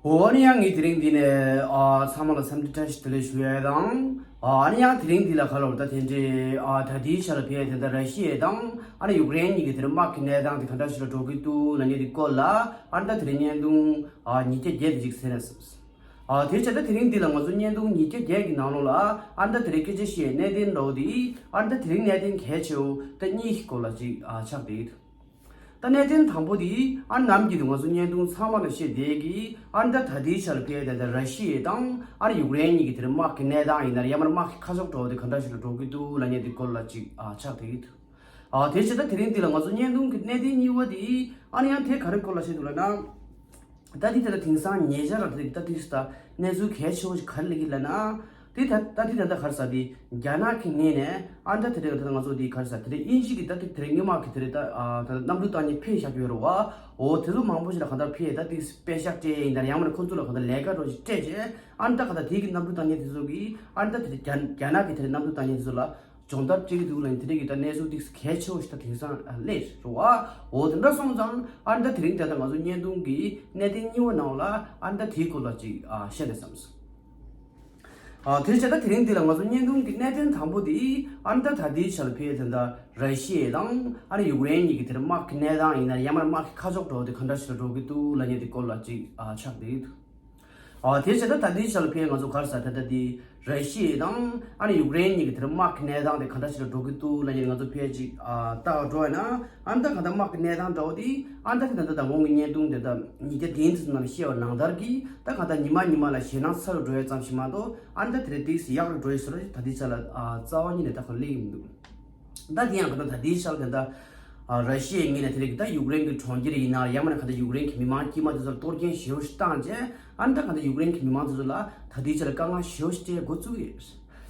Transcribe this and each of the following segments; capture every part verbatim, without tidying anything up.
འོ་ཨ་ནི་ཡང་ངས་དེ་རིང་འདི་ནས་ཨ་ཚང་མ་ལ་འཚམས་འདྲི་བཀྲ་ཤིས་བདེ་ལེགས་ཞུ་ཡས་དང་། ཨ་ཨ་ནི་ཡང་དེ་རིང་འདི་ལ་ག་ལོར་ད་དེ་འདྲའི་ཨ་ད་ལྟའི་ཆ་ལ་ཕེ་དེ་འདྲ་ར་ཤི་ཡ་དང་ཨ་ནི་ཡུཀ་རེན་གཉིས་ཀྱི་དེ་རིང་དམག་གི་གནས་སྟངས་དེ་ག་འདྲ་ཞིག་ལ་འགྲོ་གི་འདུག་ལབ་མཁན་དེ་སྐོར་ལ་ཨ་ནི་ད་དེ་རིང་བརྙན་ཐུང་ཨ་ཉིས་བརྒྱ་བརྒྱད་དེ་ཅིག་གསན་ན་བསམས། ཨ་དེ་བྱས་ད་དེ་རིང་འདི་ལ་ང་ཚོ་བརྙན་ཐུང་ཉིས་བརྒྱ་བརྒྱད་ཀྱི་ནང་ལོགས་ལ་ཨ་ནི་ད་དེ་རིང་སྐད་ཆ་བཤད་གནད་དོན་འདྲ་བོ་དེ་ཨ་ནི་ད་དེ་རིང་གནད་དོན་གལ་ཆེ་བོ་ད་གཉིས་ཀྱི་སྐོར་ལ་ཅིག་ཨ་ཆགས་བསྡད་ཡོད། ད་གནད་དོན་དང་པོ་དེ་ཨ་ནི་ནམ་རྒྱུན་དུ་ང་ཚོ་བརྙན་ཐུང་ཚང་མ་ལ་བཤད་བསྡད་ཀྱི་ཨ་ནི་ད་ད་ལྟའི་ཆར་ཕེ་ད་ད་ར་ཤི་ཡ་དང་ཨ་ནི་ཡུཀ་རེན་གཉིས་ཀྱི་དེ་རིང་དམག་གི་གནས་སྟངས་ཡིན་ན་ཡང་མར་དམག་གི་ཁ་ཕྱོགས་འགྲོ་བ་དེ་ག་འདྲ་ཞིག་ལ་འགྲོ་གི་འདུག་ལབ་མཁན་དེ་སྐོར་ལ་ཅིག་ཨ་ཆགས་བསྡད་ཀྱི་འདུག་ཨ་དེ་བྱས་ད་དེ་རིང་འདི་ལ་ང་ཚོ་བརྙན་ཐུང་གི་གནད་དོན་གཉིས་པ་དེ་ཨ་ནི་ཡང་དེ་ག་རེ་སྐོར་ལ་བཤད་འདུག་ལབ་ན། ད་འདི་ད་ལྟ་དེང་སང་ཉེ་ཆར་ལ་དེ་ད་དེ་ད་གནས་ཚུལ་གལ་ཆེ་བོ་ཞིག་ག་རེ་སླེབས་ཀྱི་ལབ་ན། དེ་ད་ད་དེ་ད་ལྟ་ག་རེ་ཟེར་དེ་རྒྱ་ནག་གི་ངོས་ནས་ཨ་ད་དེ་རེད། ད་ང་ཚོ་དེ་ག་རེ་ཟེར་དེ་རེད། དབྱིན་ཇི་གི་ད་དེ་དེ་རེད། སྔོན་མ་གི་དེ་རེད། ད་ཨ་ད་གནམ་གྲུ་བཏང་མཁན་ཕེབས་བཞག་གི་ཡོད་རེད་བ། འོ་དེ་ཚོ་མང་པོ་ཞིག་ལ་གང་ལྟར་ཕེབས་ད་དེ་པད་ཤག་སྤྲད་ཡིན་ད་ཡང་མིན་ན་ཁོང་ཚོ་ལ་གང་ལྟར་ལས་ཀ་འདྲ་ཞིག་སྤྲད་རྗེས་ཨ་ད་གང་ལྟར་དེ་གི་གནམ་གྲུ་བཏང་མཁན་དེ་ཚོ་གིས་ཨ་ད་དེ་རྒྱ་རྒྱ་ནག་གི་དེ་རེད། གནམ་གྲུ་བཏང་མཁན་དེ་ཚོ་ལ་སྦྱོང་བརྡར་སྤྲད་ཀྱི་འདུག་ལབ་ནས་དེ་འདྲ་གི་ད་གནས་ཚུལ་ཏིག་གལ་ཆེ་བོ་ཞིག་ད་དེང་སང་སླེབས་རེད་བ། འོ་དེ་འདྲ་སོང་ཙང་ཨ་ནི་ད་དེ་རིང་ད་ལྟ་ང་ཚོ་བརྙན་ཐུང་གི་གནད་དོན་གཉིས་པ་ནང་ལ་ཨ་ནི་ད་དེའི་སྐོར་ལ་ཅིག་ཨ་བཤད་ན་བསམས། ཨ་དེ་བྱས་ད་དེ་རིང་འདི་ལ་ང་ཚོ་བརྙན་ཐུང་གི་གནད་དོན་དང་པོ་དེ་ཨ་ནི་ད་ད་ལྟའི་ཆར་ཕེ་དེ་འདྲ་ར་ཤི་ཡ་དང་ཨ་ནི་ཡུཀ་རེན་གཉིས་ཀྱི་དེར་དམག་གི་གནས་སྟངས་ཡིན་ན་ཡང་མར་དམག་གི་ཁ་ཕྱོགས་འགྲོ་བ་དེ་ག་འདྲ་ཞིག་ལ་འགྲོ་གི་འདུག་ལབ་མཁན་དེ་སྐོར་ལ་ཅིག་ཨ་ཆགས་བསྡད་ཡོད། ཨ་དེ་བྱས་ད་ད་ལྟའི་ཆར་ཕེ་ང་ཚོ་ག་རེ་ཟེར་ད་ལྟ་དེ་ར་ཤི་ཡ་དང་ཨ་ནི་ཡུཀ་རེན་གཉིས་ཀྱི་དེར་དམག་གི་གནས་སྟངས་དེ་ག་འདྲ་ཞིག་ལ་འགྲོ་གི་འདུག་ལབ་མཁན་ང་ཚོ་ཕེ་ཅིག་ཨ་ལྟ་བ་འགྲོ་ཡ་ན་ཨ་ནི་ད་ག་འདྲ་དམག་གི་གནས་སྟངས་འདྲ་བོ་དེ་ཨ་ནི་ད་དེ་ད་ད་ད་དགོང་གི་བརྙན་ཐུང་དེ་ད་ཉིས་བརྒྱ་བདུན་ཙམ་ནང་བཤད་པ་ནང་ལྟར་གྱི་ད་ག་འདྲ་ཉི་མ་ཉི་མ་ལ་ཞེད་སྣང་ཚ་རུ་འགྲོ་ཡ་ཙམ་ཞིག་མ་གཏོགས་ཨ་ནི་ད་དེ་རེད་ཏིག་ཙམ་ཡག་རུ་འགྲོ་ཡ་བཟོ་འདྲ་ད་ལྟའི་ཆ་ལ་ཨ་རྩ་བ་ཉིད་ནས་ད་ག་སླེབས་ཀྱི་མི་འདུག་ད་དེ་ཡང་ག་ད་ད་ལྟའི་ཆར་ག་ད་ཨ་ར་ཤི་ཡའི་ངོས་ནས་དེ་རིང་གི་ད་ཡུཀ་རེན་གྱི་གྲོང་ཁྱེར་ཡིན་ན་ཡང་མིན་ན་ག་ད་ཡུཀ་རེན་གྱི་མི་མང་དཀྱུས་མ་དེ་ཚོར་གཏོར་སྐྱོན་ཞེ་པོ་ཞིག་བཏང་རྗེས་ཨ་ནི་ད་ག་ད་ཡུཀ་རེན་གྱི་མི་མང་དེ་ཚོ་ལ་ད་ལྟའི་ཆར་དཀའ་ངལ་ཞེ་པོ་ཞིག་སྤྲད་འགོ་བཙུགས་ཡོད།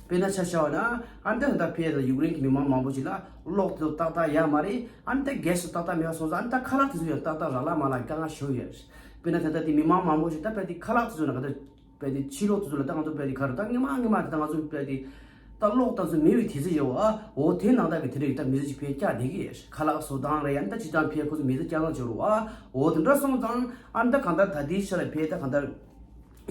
དཔེར་ན་ཆ་བཞག་པ་ན་ཨ་ནི་ད་ད་ཕེ་ད་ཡུཀ་རེན་གྱི་མི་མང་མང་པོ་ཞིག་ལ་གློག་དེ་ཚོ་ཏག་ཏག་ཡོད་མ་རེད། ཨ་ནི་ད་གེ་སི་ཏག་ཏག་མེད་པ་སོང་ཙང་ཨ་ནི་ད་ཁ་ལག་དེ་ཚོ་ཡང་ཏག་ཏག་རག་ལ་མ་ལ་དཀའ་ངལ་ཞེ་པོ་ཡོད། དཔེར་ན་ད་ལྟ་དེ་མི་མང་མང་པོ་ཞིག་ད་དཔེ་དེ་ཁ་ལག་དེ་ཚོ་ལ་ག་ད་དཔེ་དེ་ཕྱི་ལོགས་དེ་ཚོ་ལ་ད་ང་ཚོ་དཔེ་དེ་ག་རེ་ད་སྔོན་མ་སྔོན་མ་དེ་ད་ང་ཚོ་དཔེ་དེ་ད་གློག་དེ་ཚོ་མེད་པའི་དུས་ཚོད་ཡོད་བ། འོ་དེ་ནང་ལྟར་གྱི་དེ་རིང་ད་མི་ཚེ་ཅིག་ཕེ་བསྐྱལ་བསྡད་ཀྱི་ཡོད། ཁ་ལག་བཟོ་སྟངས་རེད། ཨ་ནི་ད་སྤྱིར་བཏང་ཕེ་ཁོ་ཚོ་མི་ཚེ་བསྐྱལ་སྟངས་བྱེད་རོགས་བ། འོ་དེ་འདྲ་སོང་ཙང་ཨ་ནི་ད་གང་ལྟར་ད་ལྟའི་ཆ་ལ་ཕེ་ད་གང་ལྟར་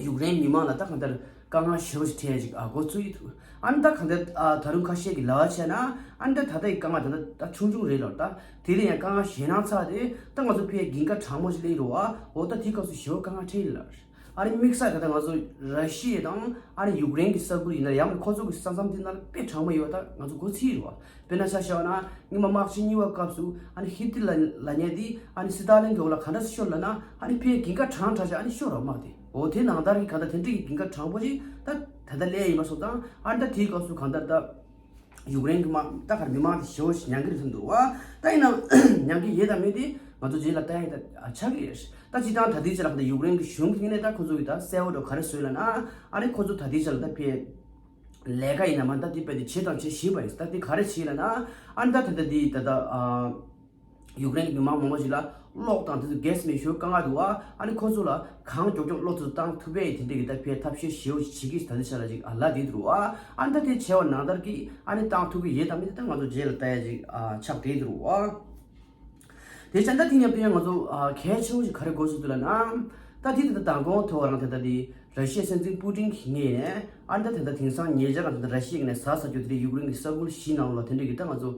ཡུཀ་རེན་མི་མང་ལ་ད་གང་ལྟར་དཀའ་ངལ་ཞེ་པོ་ཞིག་འཕྲད་ཅིག་ཨ་འགོ་ཚུགས་ཡི་འདུག་ཨ་ནི་ད་གང་ལྟར་ཨ་ད་རུང་ཁ་ཤས་ཀྱིས་ལབ་པ་བྱས་ན་ཨ་ནི་ད་ད་ལྟའི་དཀའ་ངལ་ད་ལྟ་ད་ཆུང་ཆུང་རེད་ལབ། ད་དེ་ལས་ཡང་དཀའ་ངལ་ཞེད་སྣང་ཚ་དེ་ད་ང་ཚོ་ཕེ་ཡ་གིན་ཁ་གྲང་མོ་ཞིག་སླེབས་རོགས་ཨ། འོ་ད་དེའི་སྐབས་སུ་ཞེ་པོ་དཀའ་ངལ་འཕྲད་ཡི་ལབ། ཨ་ནི་དམིགས་བསལ་ད་ལྟ་ང་ཚོ་ར་ཤི་ཡ་དང་ཨ་ནི་ཡུཀ་རེན་གྱི་ས་ཁུལ་ཡིན་ན་ཡང་ཁོ་ཚོ་གི་ས་མཚམས་དེ་ན་དཔེ་གྲང་མོ་ཡོད་པ་ད་ང་ཚོ་གོ་ཚོད་ཡོད་རེད་བ། དཔེར་ན་ཆ་བཞག་ན་སྔོན་མ་དམག་ཆེན་གཉིས་པའི་སྐབས་སུ་ཨ་ནི་ཧི་ཏི་ལ་ལབ་མཁན་དེ་ཨ་ནི་སི་ཏཱ་ལིན་གྱི་འོག་ལ་ག་འདྲ་སེ་ཤོར་ལབ་ན་ཨ་ནི་ཕེ་ཡ་གིན་ཁ་གྲང་དྲགས་བྱས་ཨ་ནི་ཤོར་རོགས་དམག་དེ། འོ་དེ་ནང་ལྟར་གྱི་གང་ལྟར་དེ་འདྲ་གི་གིན་ཁ་གྲང་པོ་ཞིག་ད་ད་ལྟ་སླེབས་ཡིན་པ་སོང་ཙང་ཨ་ནི་ད་དེའི་སྐབས་སུ་གང་ལྟར་ད་ཡུཀ་རེན་གྱི་དམག་ད་ག་རེ་མི་མང་དེ་ཞེ་པོ་ཞིག་མྱང་གི་རེད་བསམ་འདུག་བ། ད་ཡིན་ནའང་མྱང་གི་ཡོད་དང་མེད་དེ་ང་ཚོ་རྗེས་ལ་ལྟ་ཡ་ད་ཆགས་ཀྱི་རེད། ད་སྤྱིར་བཏང་ད་ལྟའི་ཆ་ལ་གང་ལྟར་ཡུཀ་རེན་གྱི་གཞུང་གི་ངོས་ནས་ད་ཁོ་ཚོ་གི་ད་གསལ་བོ་འདྲ་ག་རེ་བཟོས་ལབ་ན་ཨ་ནི་ཁོ་ཚོ་ད་ལྟའི་ཆ་ལ་ད་ཕེ་ལས་ཀ་ཡིན་ན་མ་ད་དེ་དཔེ་དེ་བྱེད་དང་བྱེད་བཞིན་པ་ཡིན། ད་དེ་ག་རེ་བྱེད་ལབ་ན་ཨ་ནི་ད་ད་ལྟ་དེ་ད་ད་ཨ་ཡུཀ་རེན་གྱི་མི་མང་མང་པོ་ཞིག་ལ་གློག་དང་དེ་ཚོ་གེ་སི་མེད་ཤོས་དཀའ་ངལ་འདུག་ཨ། ཨ་ནི་ཁོ་ཚོ་ལ་གང་མགྱོགས་མགྱོགས་གློག་དེ་ཚོ་བཏང་ཐུབ་པའི་དེ་འདྲ་གི་ད་ཕེ་ཐབས་ཤེས་ཞེ་པོ་ཞིག་བྱེད་ཀྱི་ད་ལྟའི་ཆ་ལ་ཅིག་ཨ་ལབ་བསྡད་འདུག་ཨ། ཨ་ནི་ད་དེ་བྱས་པ་ནང་ལྟར་གྱི་ཨ་ནི་བཏང་ཐུབ་ཀྱི་ཡོད་དམ་མེད་དེ་ད་ང་ཚོ་རྗེས་ལ་ལྟ་ཡ་ཅིག་ཨ་ཆགས་བསྡད་འདུག་ཨ། དེ་བྱས་ད་དེ་མཉམ་དུ་ཡང་ང་ཚོ་ཨ་གལ་ཆེན་པོ་ཞིག་ག་རེ་གོ་སོང་འདུག་ལབ་ན། ད་དེ་ད་ལྟ་མདང་དགོང་ཐོག་རང་དེ་ད་དེ་ར་ཤི་ཡའི་སྲིད་འཛིན་པུ་ཏིན་གྱི་ངོས་ནས་ཨ་ནི་ད་དེ་ད་དེང་སང་ཉེ་ཆར་རང་དེ་ད་ར་ཤི་ཡའི་ངོས་ནས་ཟ་ཟ་རྒྱུ་དེ་ཡུཀ་རེན་གྱི་ས་ཁུལ་བཞི་ནང་ལ་དེ་འདྲ་གི་ད་ང་ཚོ་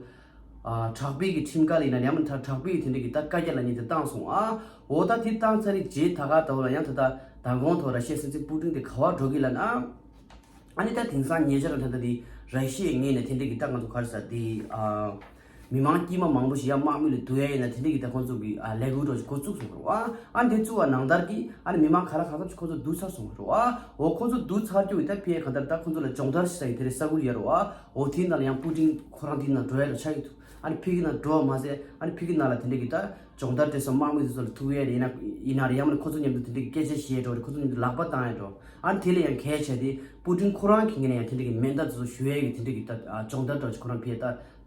ཨ་དྲག་པོའི་གི་ཁྲིམས་འགལ་ཡིན་ན་ཡང་མིན་ད་དྲག་པོའི་གི་དེ་འདྲ་གི་ད་བཀའ་རྒྱ་ལབ་མཁན་དེ་བཏང་སོང་ཨ། འོ་ད་དེ་བཏང་ཚར་རེད། རྗེས་ད་ག་ད་འོ་ལ་ཡང་ད་ད་མདང་དགོང་ཐོག་ར་ཤི་ཡའི་སྲིད་འཛིན་པུ་ཏིན་དེ་ག་པར་འགྲོ་གི་ལབ་ན། ཨ་ནི་ད་དེང་སང་ཉེ་ཆར་ད་ད་དེ་ར་ཤི་ཡའི་ངོས་ནས་དེ་འདྲ་གི་ད་ང་ཚོ་ག་རེ་ཟེར་དེ་ཨ། མི་མང་དཀྱུས་མ་མང་པོ་ཞིག་ཡང་དམག་མི་ལ་བསྡུ་ཡ་ཡིན་ན་དེ་འདྲ་གི་ད་ཁོང་ཚོ་གི་ཨ་ལས་འགུལ་འདྲ་ཞིག་འགོ་བཙུགས་སོང་རེད་བ། ཨ་ནི་དེ་བཙུགས་པ་ནང་ལྟར་གི་ཨ་ནི་མི་མང་ག་ལ་གང་འཚམ་ཞིག་ཁོང་ཚོ་བསྡུ་ཚར་སོང་རེད་བ། འོ་ཁོང་ཚོ་བསྡུ་ཚར་རྒྱུ་ཡི་ད་ཕེ་གང་ལྟར་ད་ཁོང་ཚོ་ལ་སྦྱོང་བརྡར་ཞིག་ཟ་ཡི་དེ་རེད་ས་ཁུལ་ཡོད་རེད་བ། འོ་དེའི་ནང་ལ་ཡང་པུ་ཏིན་ཁོ་རང་དེའི་ནང་འགྲོ་ཡ་ལ་ཆགས་ཡོད་འདུག་ཨ་ནི་ཕ་གི་ནང་འགྲོ་བ་མ་ཟད་ཨ་ནི་ཕ་གི་ནང་ལ་དེ་འདྲ་གི་ད་སྦྱོང་བརྡར་སྤྲད་སོང་། དམག་མི་དེ་ཚོ་ལ་ཐུག་ཡ་རེད། ཡིན་ན་ཡིན་ན་རེད། ཡང་མིན་ན་ཁོ་ཚོ་མཉམ་དུ་དེ་འདྲ་གི་སྐད་ཆ་བཤད་འགྲོ་རེད། ཁོ་ཚོ་མཉམ་དུ་ལག་པ་བཏང་ཡ་འགྲོ། ཨ་ནི་དེ་ལས་ཡང་གལ་ཆེ་དེ་པུ་ཏིན་ཁོ་རང་གི་ངོས་ནས་ཡང་དེ་འདྲ་གི་མེ་མདའ་དེ་ཚོ་གཞུ་ཡ་གི་དེ་འདྲ་གི་ད་སྦྱོང་བརྡར་འདྲ་ཞིག་ཁོ་རང་ཕེ་ད་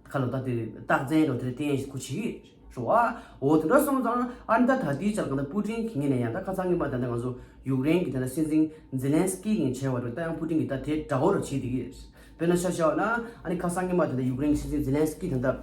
ཁ་ལོ་ད་དེ་རྟགས་མཚན་འགྲོ་དེ་འདྲ་བསྟན་ཡ་ཞིག་ཁོ་བྱེད་ཀྱི་རེད་བ། འོ་དེ་འདྲ་སོང་ཙང་ཨ་ནི་ད་ད་ལྟའི་ཆར་གང་ལྟར་པུ་ཏིན་གི་ངོས་ནས་ཡང་ད་ཁ་སང་གི་མ་ད་ལྟ་ང་ཚོ་ཡུཀ་རེན་གི་ད་ལྟ་སྲིད་འཛིན་ཛེ་ལན་སི་ཀི་གིས་བྱས་པ་རེད། ད་ཡང་པུ་ཏིན་གི་ད་དེ་དགྲ་བོ་རུ་བྱེད་བསྡད་ཀྱི་རེད། དཔེར་ན་ཆ་བཞག་པ་ན་ཨ་ནི་ཁ་སང་གི་མ་དེ་འདྲ་ཡུཀ་རེན་གྱི་སྲིད་འཛིན་ཛེ་ལན་སི་ཀི་དེ་འདྲ་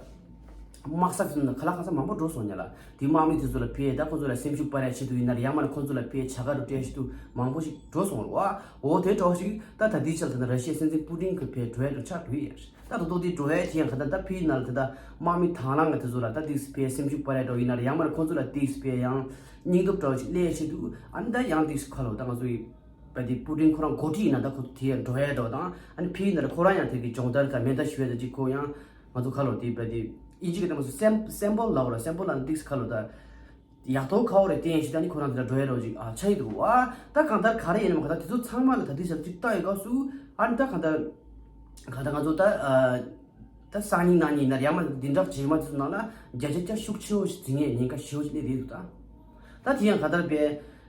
དམག་ས་དེ་ཚོ་ནང་ཁ་ལག་ཁ་ས་མང་པོ་འགྲོ་སོང་ཉ་ལ། དེ་དམག་མི་དེ་ཚོ་ལ་ཕེ་ད་ཁོ་ཚོ་ལ་སེམས་ཤུགས་སྤར་ཡ་ཆེད་དུ་ཡིན་ན་རེད། ཡང་མིན་ན་ཁོ་ཚོ་ལ་ཕེ་བྱ་དགའ་རུ་སྤྲད་ཆེད་དུ་མང་པོ་ཞིག་འགྲོ་སོང་རེད་བ། འོ་དེ་འདྲ་ཞིག་ད་ད་ལྟའི་ཆར་ད་ལྟ་ར་ཤི་ཡའི་སྲིད་འཛིན་པུ་ཏིན་གྱི་ཕེ་འགྲོ་ཡ་འགྲོ་ཆགས་འགྲོ་ཡ་རེད། ད་ད་དུང་དེ་འགྲོ་ཡ་དེ་ཡང་ག་ད་ད་ཕེ་ཡིན་ན་ལ་ད་ད་དམག་མི་དང་བླངས་ང་དེ་ཚོ་ལ་ད་དེ་ཕེ་སེམས་ཤུགས་སྤར་ཡ་འགྲོ་ཡིན་ན་རེད། ཡང་མིན་ན་ཁོ་ཚོ་ལ་དེ་ཕེ་ཡང་སྙིང་སྟོབས་འདྲ་བོ་ཞིག་སླེབས་ཡ་ཆེད་དུ་ཨ་ནི་ད་ཡང་དེ་ཁ་ལོ་ད་ང་ཚོ་ཡི་བ་དེ་པུ་ཏིན་ཁོ་རང་འགོ་ཁྲིད་ཡིན་ན་ད་ཁོ་དེ་ཡང་འགྲོ་ཡ་འགྲོ་དང་ཨ་ནི་ཕེ་ཡིན་ན་རེད། ཁོ་རང་ཡང་དེ་གི་སྦྱོང་བརྡར་དང་མེ་མདའ་ཞུ་ཡ་ད་ཅིག་ཁོ་ཡང་ང་ཚོ་ཁ་ལོ་དེ་བ་དེ་ཨིན་ཇི་གི་ད་ང་ཚོ་སེམ་སེམ་པོལ་ལབ་ར་སེམ་པོལ་ལ་ནི་དེ་ཁ་ལོ་ད། ཡག་ཐོག་ཁ་བོ་རེ་བསྟན་ཞིག་ད་ནི་ཁོ་རང་དེ་འདྲ་འགྲོ་ཡ་རོ་ཅིག་ཨ་ཆ་ཡི་འདུག་བ། ད་གང་ལྟར་ག་རེ་ཡིན་ནམ་ག་ད་དེ་ཚོ་ཚང་མ་ལ་ད་དེ་ཞབས་ཅིག་ལྟ་ཡི་སྐབས་སུ་ཨ་ནི་ད་གང་ལྟར་ག་ད་ང་ཚོ་ད་ཨ་ད་སང་ཉིན་གནངས་ཉིན་ན་ཡང་མ་འདི་འདྲ་རྗེས་མ་དེ་ཚོ་ནང་ལ་བརྒྱ་ཆ་བརྒྱ་ཤུགས་ཆེ་བོ་ཞིག་འཛིང་ངེས་ཉེན་ཁ་ཞེ་བོ་ཞིག་སླེབས་བསྡད་འདུག་ད། ད་དེ་ཡང་ག་ད་པའི་